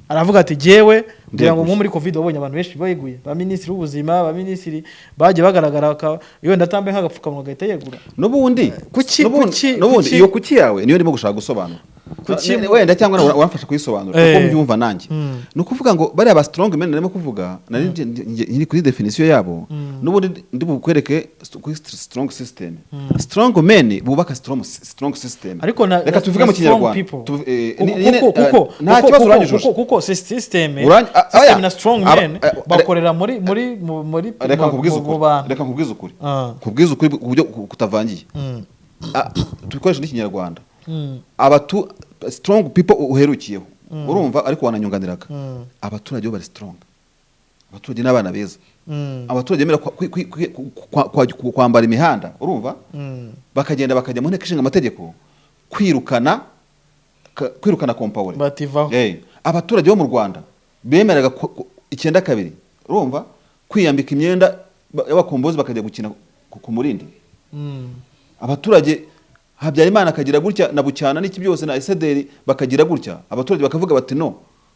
aravuga ati jyewe Kugira ngo Ndeguye. nko muri COVID wabonye abantu benshi beguye, ba minisitiri w'ubuzima, ba minisitiri bagiye bagaragara iyo wenda atambaye nk'agapfukamunwa agahita yegura. N'ubundi Kuki n'ubundi iyo kuki yawe niyo ndimo gushaka gusobanura. Kuki Wenda cyangwa nawe uramfasha kuyisobanura kuko mbyumva nanjye. Ni ukuvuga ngo bariya ba strong men narimo kuvuga, nari nkiri kuri definition yabo, n'ubundi ndi bukwereke kuri strong system, strong men bubaka strong system. Ariko na Reka tuvuge na mu strong Kinyarwanda. people. Nyine, nta kibazo, uranyujuje. Kuko system Oya. system na strong men bakorera muri muri mu- muri Reka nkubwize mu ukuri. bantu. Reka nkubwize ukuri. Nkubwize ukuri ku buryo kutavangiye. Tubikoreshe n'Ikinyarwanda. Abatu strong people uherukiyeho, urumva, ariko wananyunganiraga, abaturage bo bari strong, abaturage n'abana beza, abaturage bemera kwambara imihanda, urumva, bakagenda bakajya mu nteko ishinga amategeko kwirukana Compaoré. Bativaho. Abaturage bo mu Rwanda bemeraga 92, urumva, kwiyambika imyenda y'abakombozi bakajya gukina ku Murindi. Abaturage, Habyarimana akagira gutya na Bucyana n'iki byose na esederi bakagira gutya, abaturage bakavuga bati: "No,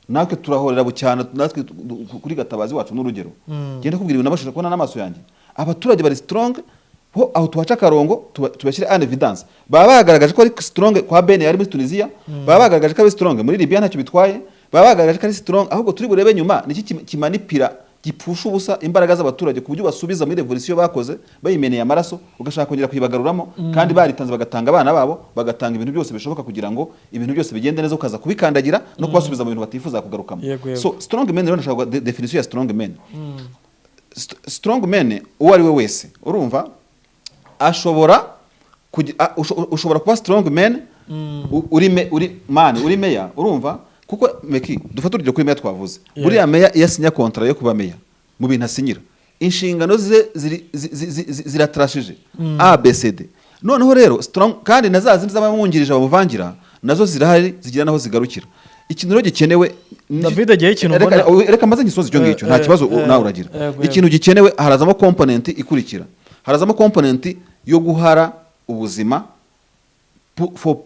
natwe turahorera Bucyana, natwe kuri Gatabazi wacu." N'urugero, genda kubwira ibintu nabashije kubona n'amaso yanjye. Abaturage bari strong ho, aho tuhaca akarongo, tubashyire en evidence. Baba bagaragaje ko ari strong kwa Ben yari muri Tunisia, baba bagaragaje ko ari strong muri Libya, ntacyo bitwaye, baba bagaragaje ko ari strong. Ahubwo turi burebe nyuma niki kimanipira, gipfusha ubusa imbaraga z'abaturage, ku buryo basubiza muri revolution bakoze bayimeneye amaraso, ugashaka kongera kuyibagaruramo kandi baritanze, bagatanga abana babo, bagatanga ibintu byose bishoboka kugira ngo ibintu byose bigende neza, ukaza kubikandagira no kubasubiza mu bintu batifuza kugarukamo. Yego, yego. So strong men rero, ndashaka definition ya strong men. Strong men uwo ari we wese, urumva, ashobora ushobora kuba strong man uri man, uri meya, urumva, kuko meki dufate urugero kuri meya twavuze. Buriya meya iyo asinya contrat yo kuba meya, mu bintu asinyira, inshingano ze ziratarashije A B C D. Noneho rero strong kandi na za zindi z'abamwungirije bamuvangira nazo zirahari, zigira naho zigarukira. Ikintu rero gikenewe David, igihe ikintu Reka mbona reka maze ngisoze icyo ngicyo, nta kibazo nawe uragira. Yego. Ikintu gikenewe, harazamo component ikurikira, harazamo component yo guhara ubuzima for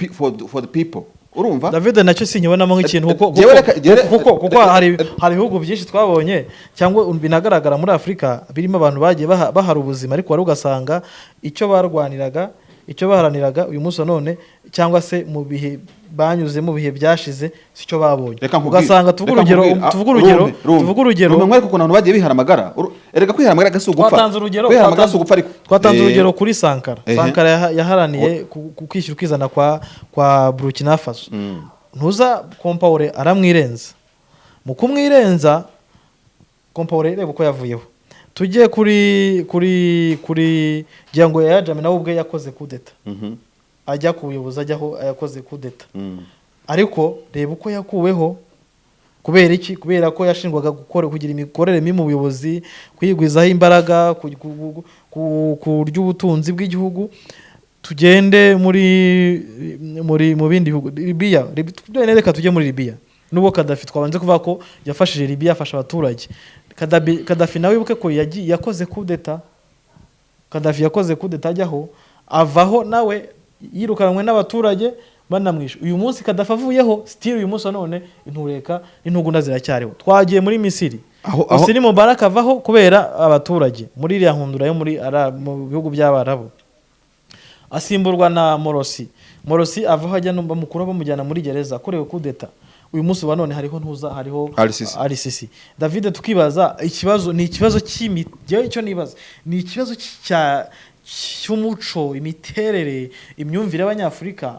the people, urumva. David, nacyo sinkibonamo nk'ikintu kuko Jewe kuko hari ibihugu byinshi twabonye cyangwa binagaragara muri Afurika birimo abantu bagiye bahara ubuzima, ariko wari ugasanga icyo barwaniraga, icyo baharaniraga uyu munsi wa none cyangwa se mu bihe banyuze, mu bihe byashize, si cyo babonye. Reka nkubwire. Ugasanga tuvuge Reka urugero nkubwire. tuvuge urugero Rumpe, rumpe. tuvuge urugero. Rumpe nkwereke ukuntu abantu bagiye bihara amagara. Erega kwihara amagara si ugupfa. Twatanze urugero Kwihara amagara si ugupfa, ariko twatanze urugero kuri Sankara. Sankara yaharaniye kwishyura ukizana kwa Burkina Faso. Ntuza Compaoré aramwirenza, mu kumwirenza Compaoré reba uko yavuyeho. Tujye kuri ngira ngo Yahya Jammeh nawe ubwe yakoze kudeta ajya ku buyobozi, ajyaho yakoze kudeta, ariko reba uko yakuweho. Kubera iki? Kubera ko yashinjwaga gukora, kugira imikorere mibi mu buyobozi, kwigwizaho imbaraga, kurya ubutunzi bw'igihugu. Tugende muri mu bindi bihugu, Libya. Reka tujye muri Libya. Nubwo Kadafi twabanze kuvuga ko yafashije Libya, afasha abaturage, Kadafi nawe wibuke ko yagiye yakoze kudeta. Kadafi yakoze kudeta ajyaho, avaho nawe yirukanwe n'abaturage, banamwishe. Uyu munsi Kadafi avuyeho, still uyu munsi wa none intureka n'intugunda ziracyariho. Twagiye muri Misiri, Hosni Mubarak avaho kubera abaturage muri iriya nkundura yo mu bihugu by'Abarabu, asimburwa na Morosi. Morosi avaho ajya no bamukura bamujyana muri gereza akorewe kudeta. Uyu munsi wa none hariho ntuza, hariho RCC. RCC. David, tukibaza ikibazo ni ikibazo cy'imi, njyewe icyo nibaza ni ikibazo cy'umuco, imiterere, imyumvire y'Abanyafurika.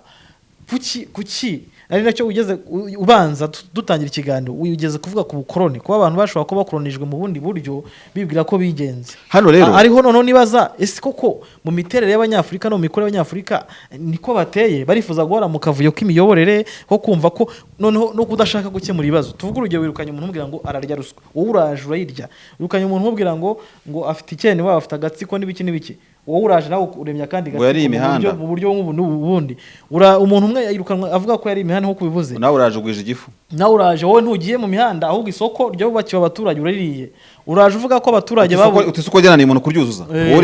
Kuki ari nacyo ugeze ubanza dutangira ikiganiro, ugeze kuvuga ku bukoroni, kuba abantu bashobora kuba bakoronijwe mu bundi buryo bibwira ko bigenze. Hano rero Ariho noneho nibaza: ese koko mu miterere y'Abanyafurika no mu mikorere y'Abanyafurika niko bateye? Barifuza guhora mu kavuyo k'imiyoborere, ko kumva ko noneho no kudashaka gukemura ibibazo. Tuvuge urugero, wirukanye umuntu umubwira ngo ararya ruswa, wowe uraje urayirya. Wirukanye umuntu umubwira ngo afite icyene waba afite agatsiko n'ibiki n'ibiki, wowe uraje nawe uremye akandi Ngo yariye gatsiko mu buryo imihanda. mu buryo nk'ubu n'ubu bundi. Umuntu umwe yirukanwa avuga ko yari imihanda nk'uko ubivuze, Nawe uraje ugwije igifu. Nawe uraje, wowe ntugiye mu mihanda, ahubwo isoko ryubakiwe abaturage uraririye. Uraje uvuga ko abaturage babu Uti isoko ryananiye umuntu kuryuzuza, wowe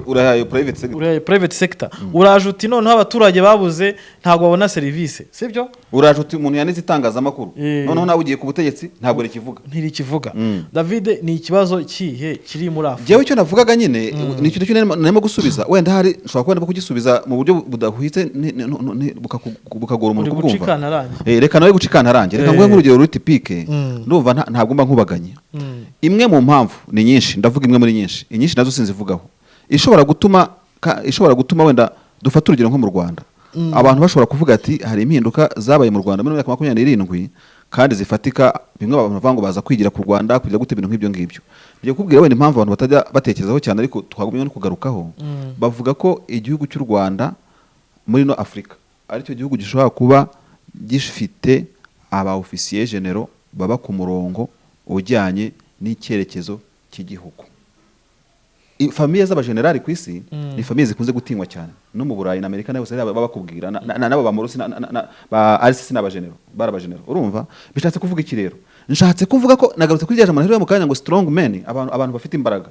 urihaye private sector. Urihaye private sector. Uraje uti noneho abaturage babuze, ntabwo babona serivisi, sibyo? Uraje uti umuntu yanditse itangazamakuru, noneho nawe ugiye ku butegetsi, ntabwo rikivuga. Ntirikivuga. David, ni ikibazo kihe kiri muri Afurika? Njyewe icyo navugaga nyine ni ikintu cyo narimo gusubiza, wenda hari nshobora kuba ndimo kugisubiza mu buryo budahwitse, bukagora umuntu Uri kubwumva. guca ikantarange. Reka nawe guca ikantarange, reka nguhe nk'urugero ruri typique. Ndumva ntabwo mba nkubaganye. Imwe mu mpamvu ni nyinshi, ndavuga imwe muri nyinshi, inyinshi nazo sinzivugaho, ishobora gutuma wenda dufate urugero nko mu Rwanda, abantu bashobora kuvuga ati hari impinduka zabaye mu Rwanda muri myaka 27 kandi zifatika. Bimwe abantu bavuga ngo baza kwigira ku Rwanda, kugira gute, ibintu nk'ibyo ngibyo. Ngiye kukubwira wenda impamvu abantu batajya batekerezaho cyane, ariko twagumye no kugarukaho. Bavuga ko igihugu cy'u Rwanda muri no Afurika aricyo gihugu gishobora kuba gifite aba officier généraux baba ku murongo ujyanye n'icyerekezo cy'igihugu. Famille z'abajenerali ku isi ni famille zikunze gutinywa cyane, no mu Burayi na Amerika na hose baba bakubwira n'abo ba Morsi ba RCC n'abajenero, bari abajenero. Urumva bishatse kuvuga iki rero? Nshatse kuvuga ko nagarutse kuri rya jambo naherewe mu kanya ngo strong men, abantu bafite imbaraga.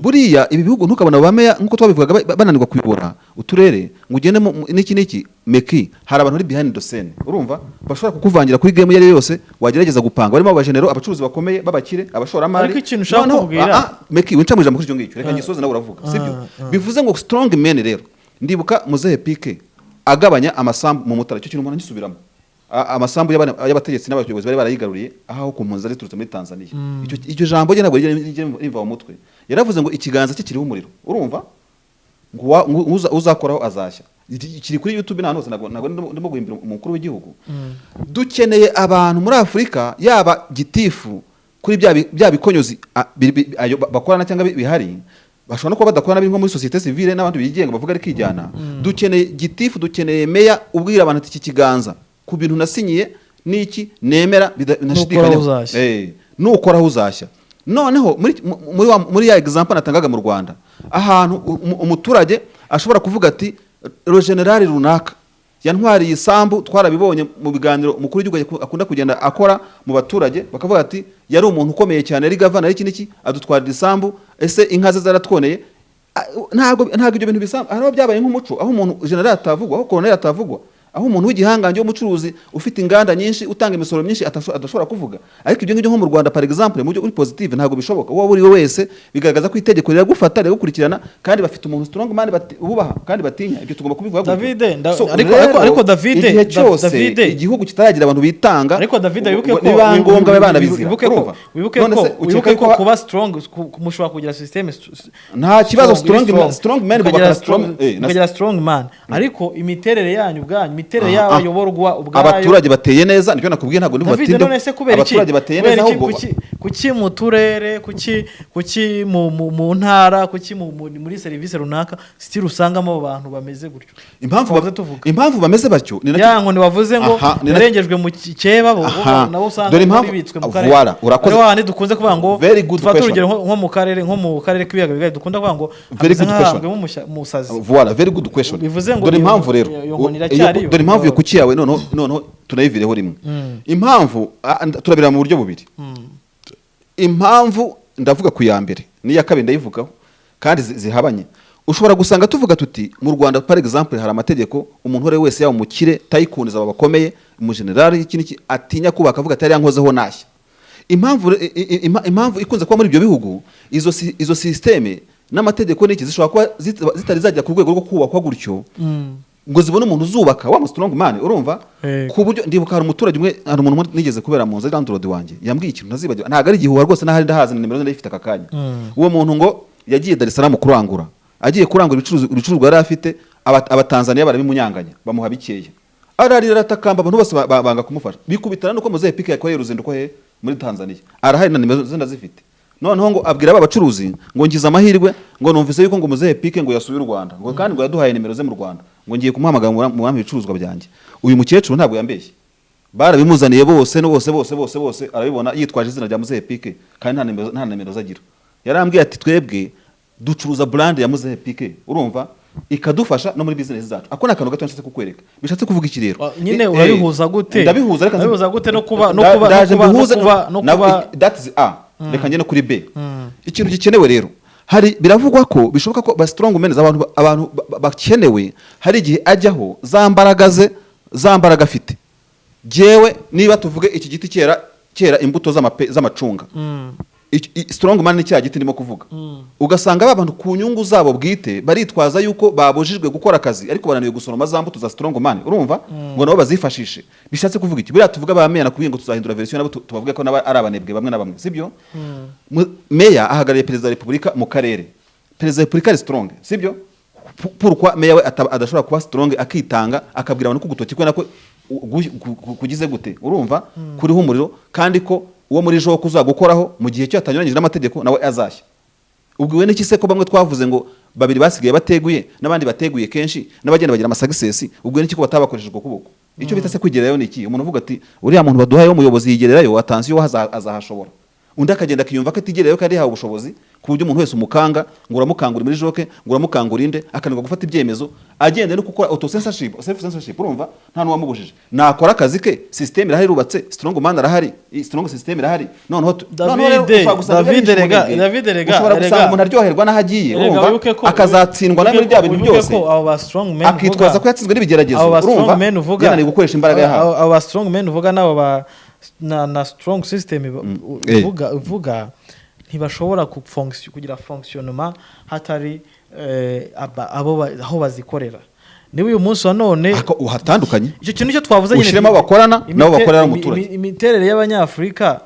Buriya ibi bihugu ntukabona bameya nk'uko twabivugaga bananirwa kuyobora uturere ngo ugende n'iki n'iki meki, hari abantu bari behind the scene, urumva, bashobora kukuvangira kuri game iyo ari yo yose wagerageza gupanga, barimo abajenero, abacuruzi bakomeye b'abakire, abashoramari. Ariko ikintu ushaka Noneho, kubwira- meki winca mu ijambo kuri icyo ngicyo, reka ngisoze nawe uravuga, sibyo? Bivuze ngo strong men rero, ndibuka muzehe Pike agabanya amasambu mu Mutara, icyo kintu umuntu agisubiramo. Amasambu y'abategetsi n'abayobozi bari barayigaruriye aho ku mpunzi ziturutse muri Tanzania. Icyo jambo rye ntabwo rijya riva mu mutwe. Yaravuze ngo ikiganza cye kiriho umuriro, urumva, ngo uzakoraho azashya. Kiri kuri YouTube n'ahantu hose, ntabwo ndimo guhimbira umukuru w'igihugu. Dukeneye abantu muri Afurika, yaba gitifu kuri bya bikonyozi ayo bakorana cyangwa bihari, bashobora no kuba badakorana, biri nko muri société civile n'abandi bigenga bavuga ari kijyana. Dukeneye gitifu, dukeneye meya ubwira abantu ati iki kiganza ku bintu nasinyiye n'iki nemera ntashidikanya. Uzashya. Nukoraho uzashya. Noneho muri ya example natangaga mu Rwanda, ahantu umuturage ashobora kuvuga ati le général runaka yantwariye isambu, twarabibonye mu biganiro umukuru w'igihugu akunda kugenda akora mu baturage, bakavuga ati yari umuntu ukomeye cyane, yari gavana, yari iki n'iki, adutwarira isambu, ese inka ze zaratwoneye? Ntabwo ibyo bintu bisa hari aho byabaye nk'umuco, aho umuntu general atavugwa, aho colonel atavugwa, aho umuntu w'igihangange w'umucuruzi ufite inganda nyinshi, utanga imisoro myinshi adashobora kuvuga. Ariko ibyo ngibyo nko mu Rwanda par exemple, mu buryo uri positive, ntabwo bishoboka. Uwo uri we wese bigaragaza ko itegeko riragufata, riragukurikirana, kandi bafite umuntu strong man bubaha kandi batinya. Ibyo tugomba kubivuga gutyo. David, So, ariko- rero, ariko David, igihe cyose David- igihugu kitaragira abantu bitanga, Ariko David, wibuke ko niba ngombwa babe banabizira. wibuke ko Urumva? wibuke None ko se ukeka wibuke ko yuko kuba strong mushobora kugira system Nta kibazo, strong man bubaka strong mukagira strong man, ariko imiterere yanyu ubwanyu, imiterere Aha, y'abayoborwa ubwayo. Abaturage bateye neza, nicyo nakubwiye, ntabwo ndi David, bubatinde. none se kubera iki? Abaturage bateye Kubera neza iki? ahubwo Kuki mu turere, kuki mu ntara, kuki muri serivisi runaka still usangamo abo bantu bameze gutyo? Impamvu Twahoze tuvuga. Impamvu bameze batyo ni Ya nkoni wavuze ngo Aha, ni nacyo- yarengejwe mu keba, bo Aha. nabo usanga Dore impamvu- bibitswe mu karere. Voilà, urakoze. Ari wahandi dukunze kuvuga ngo Very good dufate question. urugero nko mu karere k'ibiyaga bigari, dukunda kuvuga ngo Very hameze good question. nk'ahambwemo umusazi. Voilà, very good question. Bivuze ngo Dore impamvu rero iyo nkoni iracyariyo. Dore impamvu yo kuki yawe, noneho tunayivireho rimwe. Impamvu turabira mu buryo bubiri. Impamvu ndavuga ku ya mbere n'iya kabiri ndayivugaho kandi zihabanye. Ushobora gusanga tuvuga tuti mu Rwanda par exemple hari amategeko umuntu uwo ari we wese, yaba umukire, tycoons, aba bakomeye, umujenerali, iki n'iki, atinya kubaka, avuga ati hariya nkozeho nashya. Impamvu impamvu ikunze kuba muri ibyo bihugu, izo système n'amategeko n'iki zishobora kuba zitari zagera ku rwego rwo kubakwa gutyo ngo zibone umuntu uzubaka wa strong man, urumva? Ku buryo ndibuka hari umuturage umwe, hari umuntu umwe nigeze kubera mu nzu, ari landlord wanjye, yambwiye ikintu ntazibagirwa. Ntabwo ari igihuha rwose, n'ahari ndahazi, na nimero ze ndayifite aka kanya. Uwo muntu ngo yagiye Dar es Salaam kurangura, agiye kurangura ibicuruzwa yari afite, Abatanzaniya barabimunyanganya, bamuha bikeya, ararira, aratakamba, abantu bose banga kumufasha. Bikubitana nuko muzehe Pike yakoreye uruzinduko he muri Tanzania, arahari na nimero ze ndazifite. Noneho ngo abwira aba bacuruzi ngo ngize amahirwe, ngo numvise yuko ngo muzehe Pike ngo yasuye u Rwanda, ngo kandi ngo yaduhaye nimero ze mu Rwanda, ngo ngiye kumuhamagara ngo murampe ibicuruzwa byanjye. Uyu mukecuru ntabwo yambeshye, barabimuzaniye bose no bose bose bose bose, arabibona yitwaje izina rya muzehe Pike kandi nta nimero ze agira. Yarambwiye ati twebwe ducuruza brand ya muzehe Pike, urumva, ikadufasha no muri business zacu. Ako ni akantu gato nshatse kukwereka. Bishatse kuvuga iki rero? Nyine urabihuza gute? Ndabihuza, reka Urabihuza gute no kuba no kuba no Ndaje kuba no mbihuze kuba no na- kuba that is A. Reka njye no kuri B. Ikintu gikenewe rero, hari biravugwa ko bishoboka ko ba strong men, abantu bakenewe, hari igihe ajyaho za mbaraga ze, za mbaraga afite. Jewe niba tuvuge iki giti cyera imbuto z'amacunga, strong man ni cya giti ndimo kuvuga. Ugasanga ba bantu ku nyungu zabo bwite baritwaza yuko babujijwe gukora akazi, ariko bananiwe gusoroma za mbuto za strong man, urumva, ngo nabo bazifashishe. Bishatse kuvuga iki? Buriya tuvuga ba meya, nakubwiye ngo tuzahindura version, nabo tubavuge ko nabo ari abanebwe bamwe na bamwe, sibyo? Meya ahagarariye perezida wa repubulika mu karere. Perezida wa repubulika ari strong, sibyo? Pourquoi meya we adashobora kuba strong, akitanga, akabwira abantu ko ugutoki kwe nako kugize gute, urumva, kuriho umuriro, kandi ko uwo muri joko uzagukoraho mu gihe cyo atanyuranyije n'amategeko nawe azashya? Ubwiwe n'iki se ko bamwe twavuze ngo babiri basigaye bateguye, n'abandi bateguye kenshi, n'abagenda bagira ama success? Ubwiwe n'iki ko batabakoresheje uko kuboko? Icyo bita se kwigererayo ni iki? Umuntu uvuga ati uriya muntu baduhaye w'umuyobozi yigererayo, atansiyo, azahashobora. Undi akagenda akiyumva ko atigererayo kandi yahawe ubushobozi, ku buryo umuntu wese umukanga ngo uramukangura muri joke, ngo uramukangura inde, akananirwa gufata ibyemezo, agenda no gukora auto censorship, self censorship. Urumva, nta n'uwamubujije, nakora akazi ke. System irahari, irubatse, strong man arahari, strong system irahari. Noneho rero Davide, ushobora gusanga Davide, yarishe rega, umunebwe. Davide, rega, Ushobora gusanga rega. umuntu aryoherwa n'aho agiye, Erega urumva, wibuke ko- akazatsindwa nawe muri bya bintu wibuke byose, ko abo ba strong men akitwaza uvuga- ko yatsinzwe n'ibigeragezo, abo ba strong urumva, men uvuga, yananiwe gukoresha imbaraga yahawe. abo ba strong men uvuga n'abo ba na strong system uvuga ntibashobora kugira fonctionnement hatari aho bazikorera. Niba uyu munsi wa none Ako uhatandukanye. Icyo kintu cyo twavuze nyine, Ushyiremo abakorana nabo bakorera umuturage. Imiterere y'Abanyafurika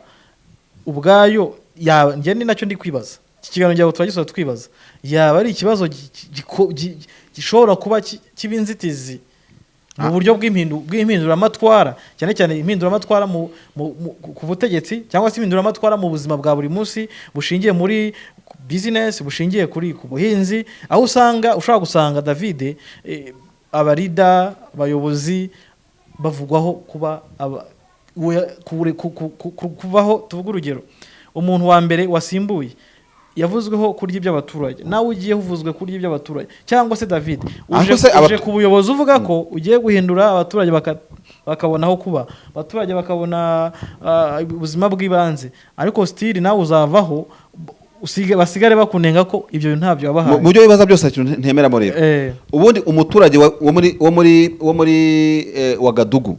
ubwayo yaba, njye ni nacyo ndi kwibaza, iki kiganiro ngira ngo turagisoza twibaza, yaba ari ikibazo gishobora kuba kiba inzitizi mu buryo bw'impinduramatwara, cyane cyane impinduramatwara ku butegetsi, cyangwa se impinduramatwara mu buzima bwa buri munsi bushingiye muri business, bushingiye ku buhinzi, aho usanga ushobora gusanga, David, aba leader, abayobozi bavugwaho kuba kuvaho. Tuvuge urugero, umuntu wa mbere wasimbuye yavuzweho kurya iby'abaturage, nawe ugiye uvuzwe kurya iby'abaturage. Cyangwa se David, uje, Ariko se uje ku buyobozi uvuga ko ugiye guhindura abaturage, bakabona aho kuba, abaturage bakabona ubuzima bw'ibanze, ariko still nawe uzavaho basigare bakunenga ko ibyo bintu ntabyo wabahaye. Mu byo bibaza byose hari ikintu ntemeramo rero. Ubundi umuturage wo muri Wagadugu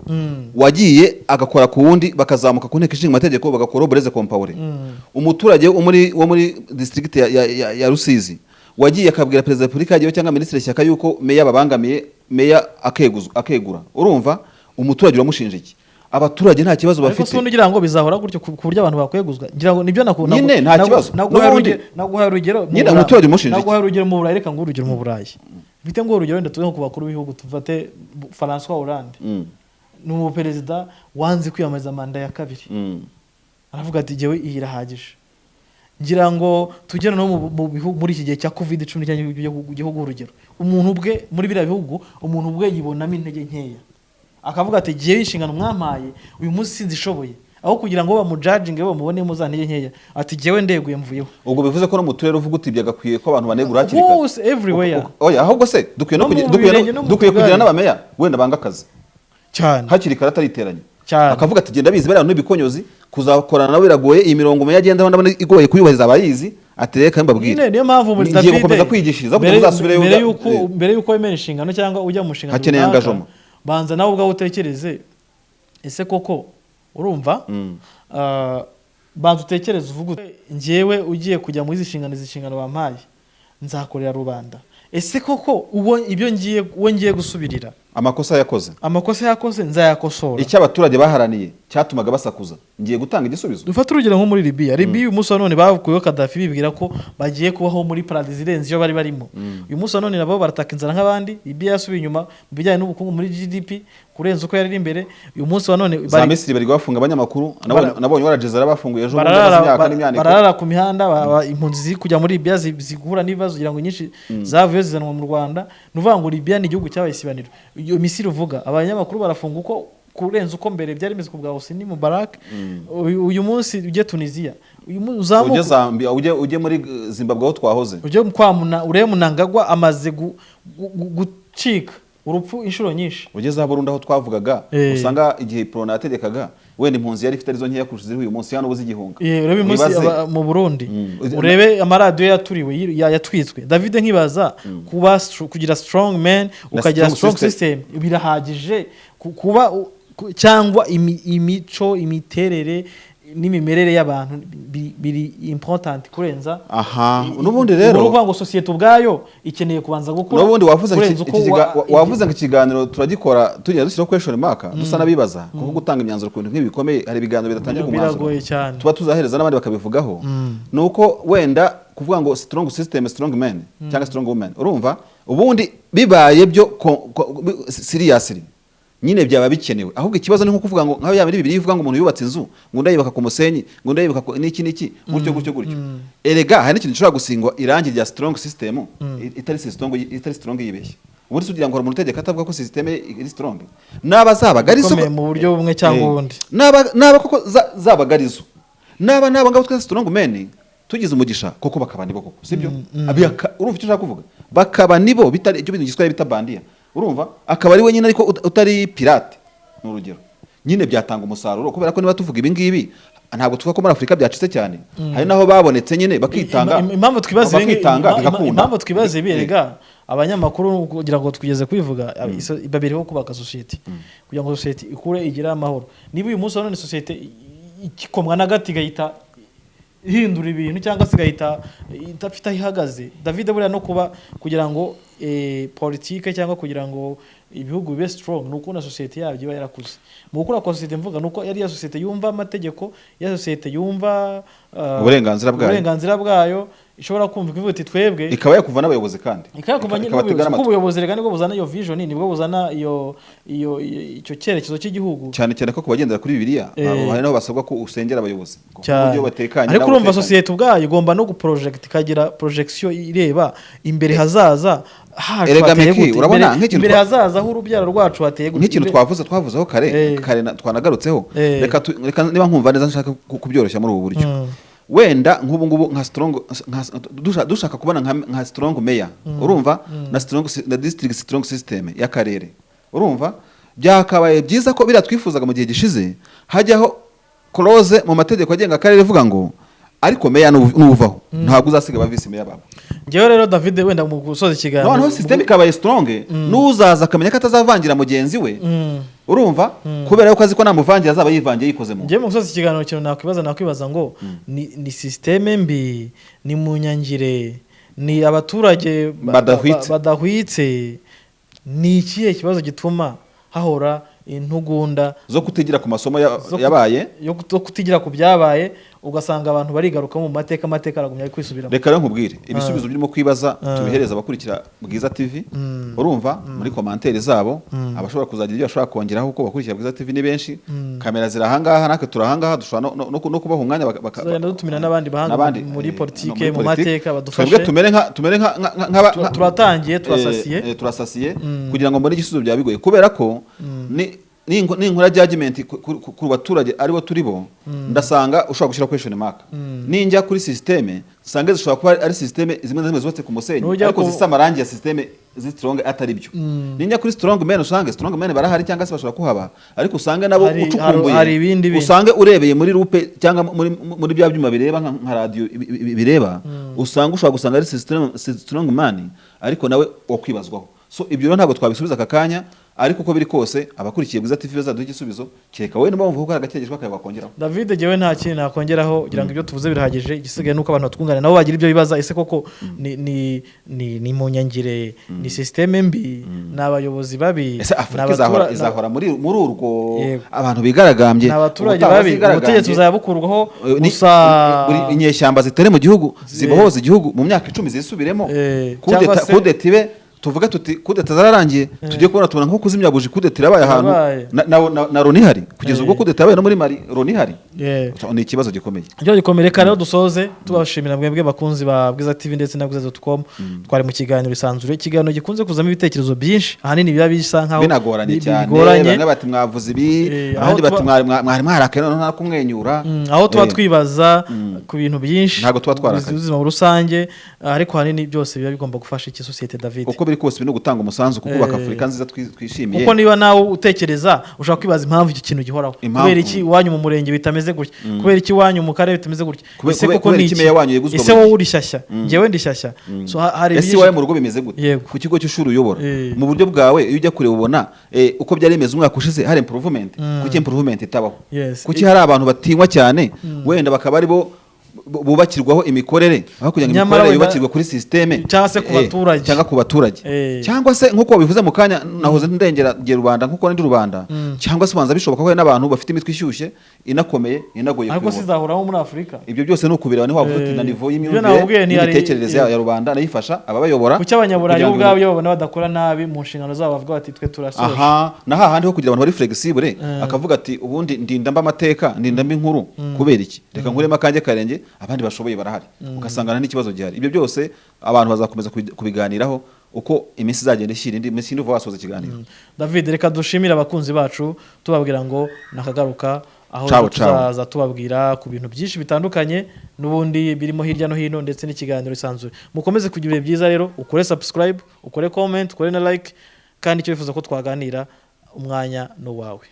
wagiye agakora ku wundi, bakazamuka ku nteko ishinga amategeko, bagakuraho Blaise Compaoré. Umuturage wo muri district ya Rusizi wagiye akabwira perezida wa repubulika yagiyeho cyangwa minisitiri Shyaka yuko meya babangamiye, meya akeguzwa, akegura, urumva, umuturage uramushinja iki? Abaturage nta kibazo Ariko bafite. si ubundi ugira ngo bizahora gutyo ku buryo abantu bakweguzwa? Ngira ngo nibyo Nyine, nta kibazo. Naguhaye urugero mu Nyine umuturage umushinja iki? Naguhaye urugero mu Burayi. Reka nguhe urugero mu Burayi, mfite nguhe urugero wenda tuve nko ku bakuru b'ibihugu, tufate François Hollande. Ni umuperezida wanze kwiyamamariza manda ya kabiri. Aravuga ati jyewe iyi irahagije. Ngira ngo tugere no mu bihugu muri iki gihe cya COVID-19, igihugu, urugero, umuntu ubwe muri biriya bihugu, umuntu ubwe yibonamo intege nkeya, akavuga ati jyewe inshingano mwampaye uyu munsi sinzishoboye. Aho kugira ngo bamujajinge, bamubonemo za ntege nkeya, ati jyewe ndeguye, mvuyeho. Ubwo bivuze ko no mu turere uvuga uti byagakwiye ko abantu banegura hakiri kare. Hose, everywhere. Oya, ahubwo se dukwiye no No mu dukwiye mirenge no mu dukwiye kugira tugari. n'abameya wenda banga akazi Cyane. hakiri kare, atariteranya, Cyane. akavuga ati genda bizi bariya n'ibikonyozi, kuzakorana nabo biragoye, iyi mirongo meya agendaho ndabona igoye kuyubahiriza, abayizi, ati reka mbabwire, Nyine niyo mpamvu muri ngiye David gukomeza kwigishiriza kugira ngo uzasubireyo mbere yuko wemera inshingano cyangwa ujya mu nshingano Hakeneye runaka, engagement. banza nawe ubwawe utekereze, ese koko, urumva, banza utekereze uvuge uti njyewe ugiye kujya muri izi nshingano bampaye, nzakorera rubanda. Ese koko uwo ibyo ngiye, uwo ngiye gusubirira, amakosa yakoze, amakosa yakoze nzayakosora? Icyo abaturage baharaniye cyatumaga basakuza, ngiye gutanga igisubizo. Dufate urugero nko muri Libiya. Libiya uyu munsi wa none bakuyeho Kadafi bibwira ko bagiye kubaho muri paradis irenze iyo bari barimo. Uyu munsi wa none nabo barataka inzara nk'abandi. Libiya yasubiye inyuma mu bijyanye n'ubukungu muri GDP kurenza uko yari iri imbere. Uyu munsi wa none Za Misiri bari bafunga abanyamakuru. Nabonye warajeza bafunguye ejo bundi, amaze imyaka n'imyaniko. Bararara ku mihanda. Impunzi ziri kujya muri Libiya zihura n'ibibazo, kugira ngo nyinshi zavuye zizanwa mu Rwanda. Ni ukuvuga ngo Libiya ni igihugu cyabaye isibaniro. Iyo Misiri uvuga, abanyamakuru barafunga uko kurenza uko mbere byari bimeze ku bwa Hosni Mubarak. Uyu munsi ujye Tunisia, uyu munsi uzamuke, Ujye Zambia, ujye muri Zimbabwe aho twahoze. Ujye kwa urebe Mnangagwa amaze gucika urupfu inshuro nyinshi. Ujye za Burundi aho twavugaga, usanga igihe Uprona yategekaga Wenda impunzi yari ifite arizo nkeya kurusha iziriho uyu munsi, hano ubu zigihunga. Urebe uyu munsi Wibaze. Mu Burundi, urebe amaradiyo yaturiwe, yatwitswe. David, nkibaza kuba kugira strong man, Na ukagira strong strong system birahagije kuba cyangwa imico, imiterere n'imimerere y'abantu biri important kurenza? Aha n'ubundi rero Ni ukuvuga ngo sosiyete ubwayo ikeneye kubanza gukura n'ubundi wavuze ngo kurenza uko wavuze ngo ikiganiro turagikora tugenda dushyiraho question mark, dusa n'abibaza, kuko gutanga imyanzuro ku bintu nk'ibi bikomeye, hari ibiganiro bidatangirwa umwanzuro. Biragoye cyane. Tuba tuzahereza n'abandi bakabivugaho. Ni uko wenda kuvuga ngo strong system, strong man cyangwa strong woman, urumva ubundi bibaye byo seriously nyine byaba bikenewe. Ahubwo ikibazo ni nko kuvuga ngo nka ya biri bibiri ivuga ngo umuntu yubatse inzu, ngo undi ayubaka ku musenyi, ngo undi ayubaka n'iki n'iki, gutyo gutyo gutyo. Erega hari n'ikintu gishobora gusingwa irangi rya strong system itari strong yibeshye. Ubundi se ugira ngo hari umuntu utegeka atavuga ko system ye iri strong? Naba zabaga ari zo Ikomeye mu buryo bumwe cyangwa ubundi. Naba koko zabaga ari zo, naba ngabo twese strong men tugize umugisha koko bakaba nibo koko, sibyo? Urumva icyo ushaka kuvuga, bakaba nibo, bitari icyo bintu giswahili bita bandia, urumva akaba ari we nyine, ariko utari pirate, ni urugero nyine, byatanga umusaruro. Kubera ko niba tuvuga ibi ngibi, ntabwo tuvuga ko muri Afurika byacitse cyane, hari naho babonetse nyine bakitanga. Impamvu twibaza ibi Bakitanga bigakunda. Impamvu twibaza ibi, erega abanyamakuru, kugira ngo tugeze kubivuga, babiriho kubaka sosiyete, kugira ngo sosiyete ikure, igire amahoro. Niba uyu munsi wa none sosiyete igikomwa n'agati igahita ihindura ibintu cyangwa se igahita idafite aho ihagaze, David, buriya no kuba kugira ngo politike cyangwa kugira ngo ibihugu bibe strong, ni uko na sosiyete yabyo iba yarakuze. Mu gukura kwa sosiyete mvuga ni uko yari ya sosiyete yumva amategeko, ya sosiyete yumva Uburenganzira bwayo. uburenganzira bwayo, ishobora kumva ivuga iti twebwe Ikaba yakumva n'abayobozi kandi ikayakumva nyine ikabatega n'ubuyobozi, kuko n'amatwi. ubuyobozi rega nibwo buzana iyo vision, nibwo buzana iyo iyo iyo- icyo cyerekezo cy'igihugu. Cyane cyane ko ku bagendera kuri Bibiliya, hari naho basabwa ko usengera abayobozi kuko Cyane. uburyo batekanye Ariko nabo urumva utekanye. sosiyete ubwayo igomba no guproject, ikagira projection ireba imbere hazaza hacu Erega hateye Meki, gute, urabona nk'ikintu imbere hazaza h'urubyaro rwacu hateye gute. Nk'ikintu twavuzeho kare, kare twanagarutseho. Reka niba nkumva neza, nshaka kubyoroshya muri ubu buryo. Wenda nk'ubu ngubu nka strong dushaka kubona nka strong mayor, urumva, na strong na district strong system y'akarere, urumva byakabaye byiza ko biriya twifuzaga mu gihe gishize hajyaho clause mu mategeko agenga akarere ivuga ngo ariko meya nuvaho ntabwo uzasiga aba vice meya bawe. Njyewe rero, David, wenda mu gusoza ikiganiro, Noneho system ikabaye strong, n'uzaza akamenya ko atazavangira mugenzi we, urumva, kubera yuko azi ko namuvangira azaba yivangiye yikoze mu Njyewe mu gusoza ikiganiro, ikintu nakwibaza ngo ni système mbi, ni mu nyangire, ni abaturage Badahwitse. Badahwitse, ni ikihe kibazo gituma hahora intugunda zo kutigira ku masomo yabaye? Zo kutigira ku byabaye, ugasanga abantu barigaruka mu mateka, amateka aragumya ari kwisubiramo. Reka rero nkubwire, ibisubizo birimo kwibaza tubihereza abakurikira Bwiza TV, urumva, muri commentaire zabo, abashobora kuzagira ibyo bashobora kongeraho, kuko bakurikira Bwiza TV ni benshi. Kamera ziri ahangaha, natwe turi ahangaha, dushobora no kubaha umwanya Tuzagenda dutumira n'abandi bahanga n'abandi, muri politike, no muri mu politike. mateka, badufashe. Twebwe tumere Turatangiye, turasasiye. Turasasiye kugira ngo mbone igisubizo. Byaba bigoye kubera ko ni ninkora judgment ku baturage aribo turi bo, ndasanga ushobora gushyira question mark. Ninjya kuri système, nsanga zishobora kuba ari système zimwe na zimwe zubatse ku musenyi, Nujya ariko zifite amarangi ya système zi strong atari byo. Ninjya kuri strong men, usange strong men barahari cyangwa se bashobora kuhaba, ariko usange nabo ucukumbuye, Hari ibindi bindi. usange urebeye muri loupe cyangwa muri bya byuma bireba nka radio bireba, usanga ushobora gusanga ari system strong man, ariko nawe wakwibazwaho. So ibyo rero ntabwo twabisubiza aka kanya, ariko uko biri kose abakurikiye Bwiza TV bazaduha igisubizo, kereka wowe niba wumva ko hari agategereje kawe wakongeraho. David, jyewe nta kintu nakongeraho, kugira ngo ibyo tuvuze birahagije. Igisigaye ni uko abantu batwunganira, nabo bagira ibyo bibaza: ese koko ni mu nyangire, ni système mbi, ni abayobozi babi, Ese ni Afurika izahora izahora muri urwo Yego. abantu bigaragambye, ni abaturage ubutaha babi, bazigaragambye. ubutegetsi buzaba bukurwaho gusa? Inyeshyamba zitere mu gihugu, zibohoze igihugu, mu myaka 10 zisubiremo, Cyangwa se- kudeta ibe, tuvuge tuti kudeta zararangiye, tugiye kubona tubona nko kuzimya buji, kudeta irabaye ahantu Irabaye. na Loni ihari. Kugeza ubwo kudeta yabaye no muri Mali, Loni ihari. Yeah. Ni ikibazo gikomeye. Icyo gikomeye. Reka rero dusoze tubashimira mwebwe bakunzi ba Bwiza TV ndetse na bwiza.com. Twari mu kiganiro Isanzure, ikiganiro gikunze kuzamo ibitekerezo byinshi, ahanini biba bisa nkaho Binagoranye cyane. bigoranye. Bamwe bati mwavuze ibi, Aho abandi bati mwari mwarakaye noneho nta kumwenyura. Aho tuba twibaza ku bintu byinshi Ntabwo tuba twarakaye. ubuzima rusange, ariko ahanini byose biba bigomba gufasha iki sosiyete, David? Uko biri kose ibi ni ugutanga umusanzu ku kubaka Eh. Afurika nziza twishimiye. Kuko niba nawe utekereza, ushobora kwibaza impamvu icyo kintu gihoraho. Impamvu. Kubera iki iwanyu mu murenge bitameze gutya? Kubera iki iwanyu mu karere bitameze gutya? Ese koko Kubera ni iki iki? meya wanyu yeguzwa Ese buri wowe gihe? uri shyashya, njyewe ndi shyashya. So hari Ese byinshi- iwawe mu rugo bimeze gute? Yego. Ku kigo cy'ishuri uyobora, Eh. mu buryo bwawe, iyo ujya kureba ubona uko byari bimeze umwaka ushize hari improvement? Kuki improvement itabaho? Kuki hari abantu batinywa cyane, wenda bakaba ari bo bubakirwaho imikorere, aho kugira ngo Nyamara imikorere wenda- yubakirwe kuri système, Cyangwa se ku baturage. Cyangwa ku baturage, cyangwa se nk'uko wabivuze mu kanya, nahoze ndengera ngiye rubanda nk'uko ndi rubanda, cyangwa se ubanza bishoboka ko hari n'abantu bafite imitwe ishyushye, inakomeye, inagoye Ariko kuyobora. sizahoraho muri Afurika. Ibyo byose ni ukubireba, niho wavuze uti na niveau Ibyo y'imyumvire nakubwiye ni hari- n'imitekerereze ya rubanda nayo ifasha ababayobora. Kuki Abanyaburayi Kugira bo ngo ubwabo iyo babona badakora nabi mu nshingano zabo bavuga bati: "Twe turasoje"? Aha na hahandi ho kugira abantu bari flexible, akavuga ati: "Ubundi ndinda mba amateka, ndinda mba inkuru, kubera iki? Reka nkuremo akanjye karenge, abandi bashoboye barahari." Ugasanga nta n'ikibazo gihari. Ibyo byose abantu bazakomeza kubiganiraho uko iminsi izagenda ishyira indi minsi. Uva wasoza ikiganiro. David, reka dushimire abakunzi bacu, tubabwira ngo nakagaruka aho Ciao, ciao. tuzaza tubabwira ku bintu byinshi bitandukanye n'ubundi birimo hirya no hino, ndetse n'ikiganiro isanzuye. Mukomeze kugira ibihe byiza rero. Ukore subscribe, ukore comment, ukore na like, kandi icyo wifuza ko twaganira, umwanya ni uwawe.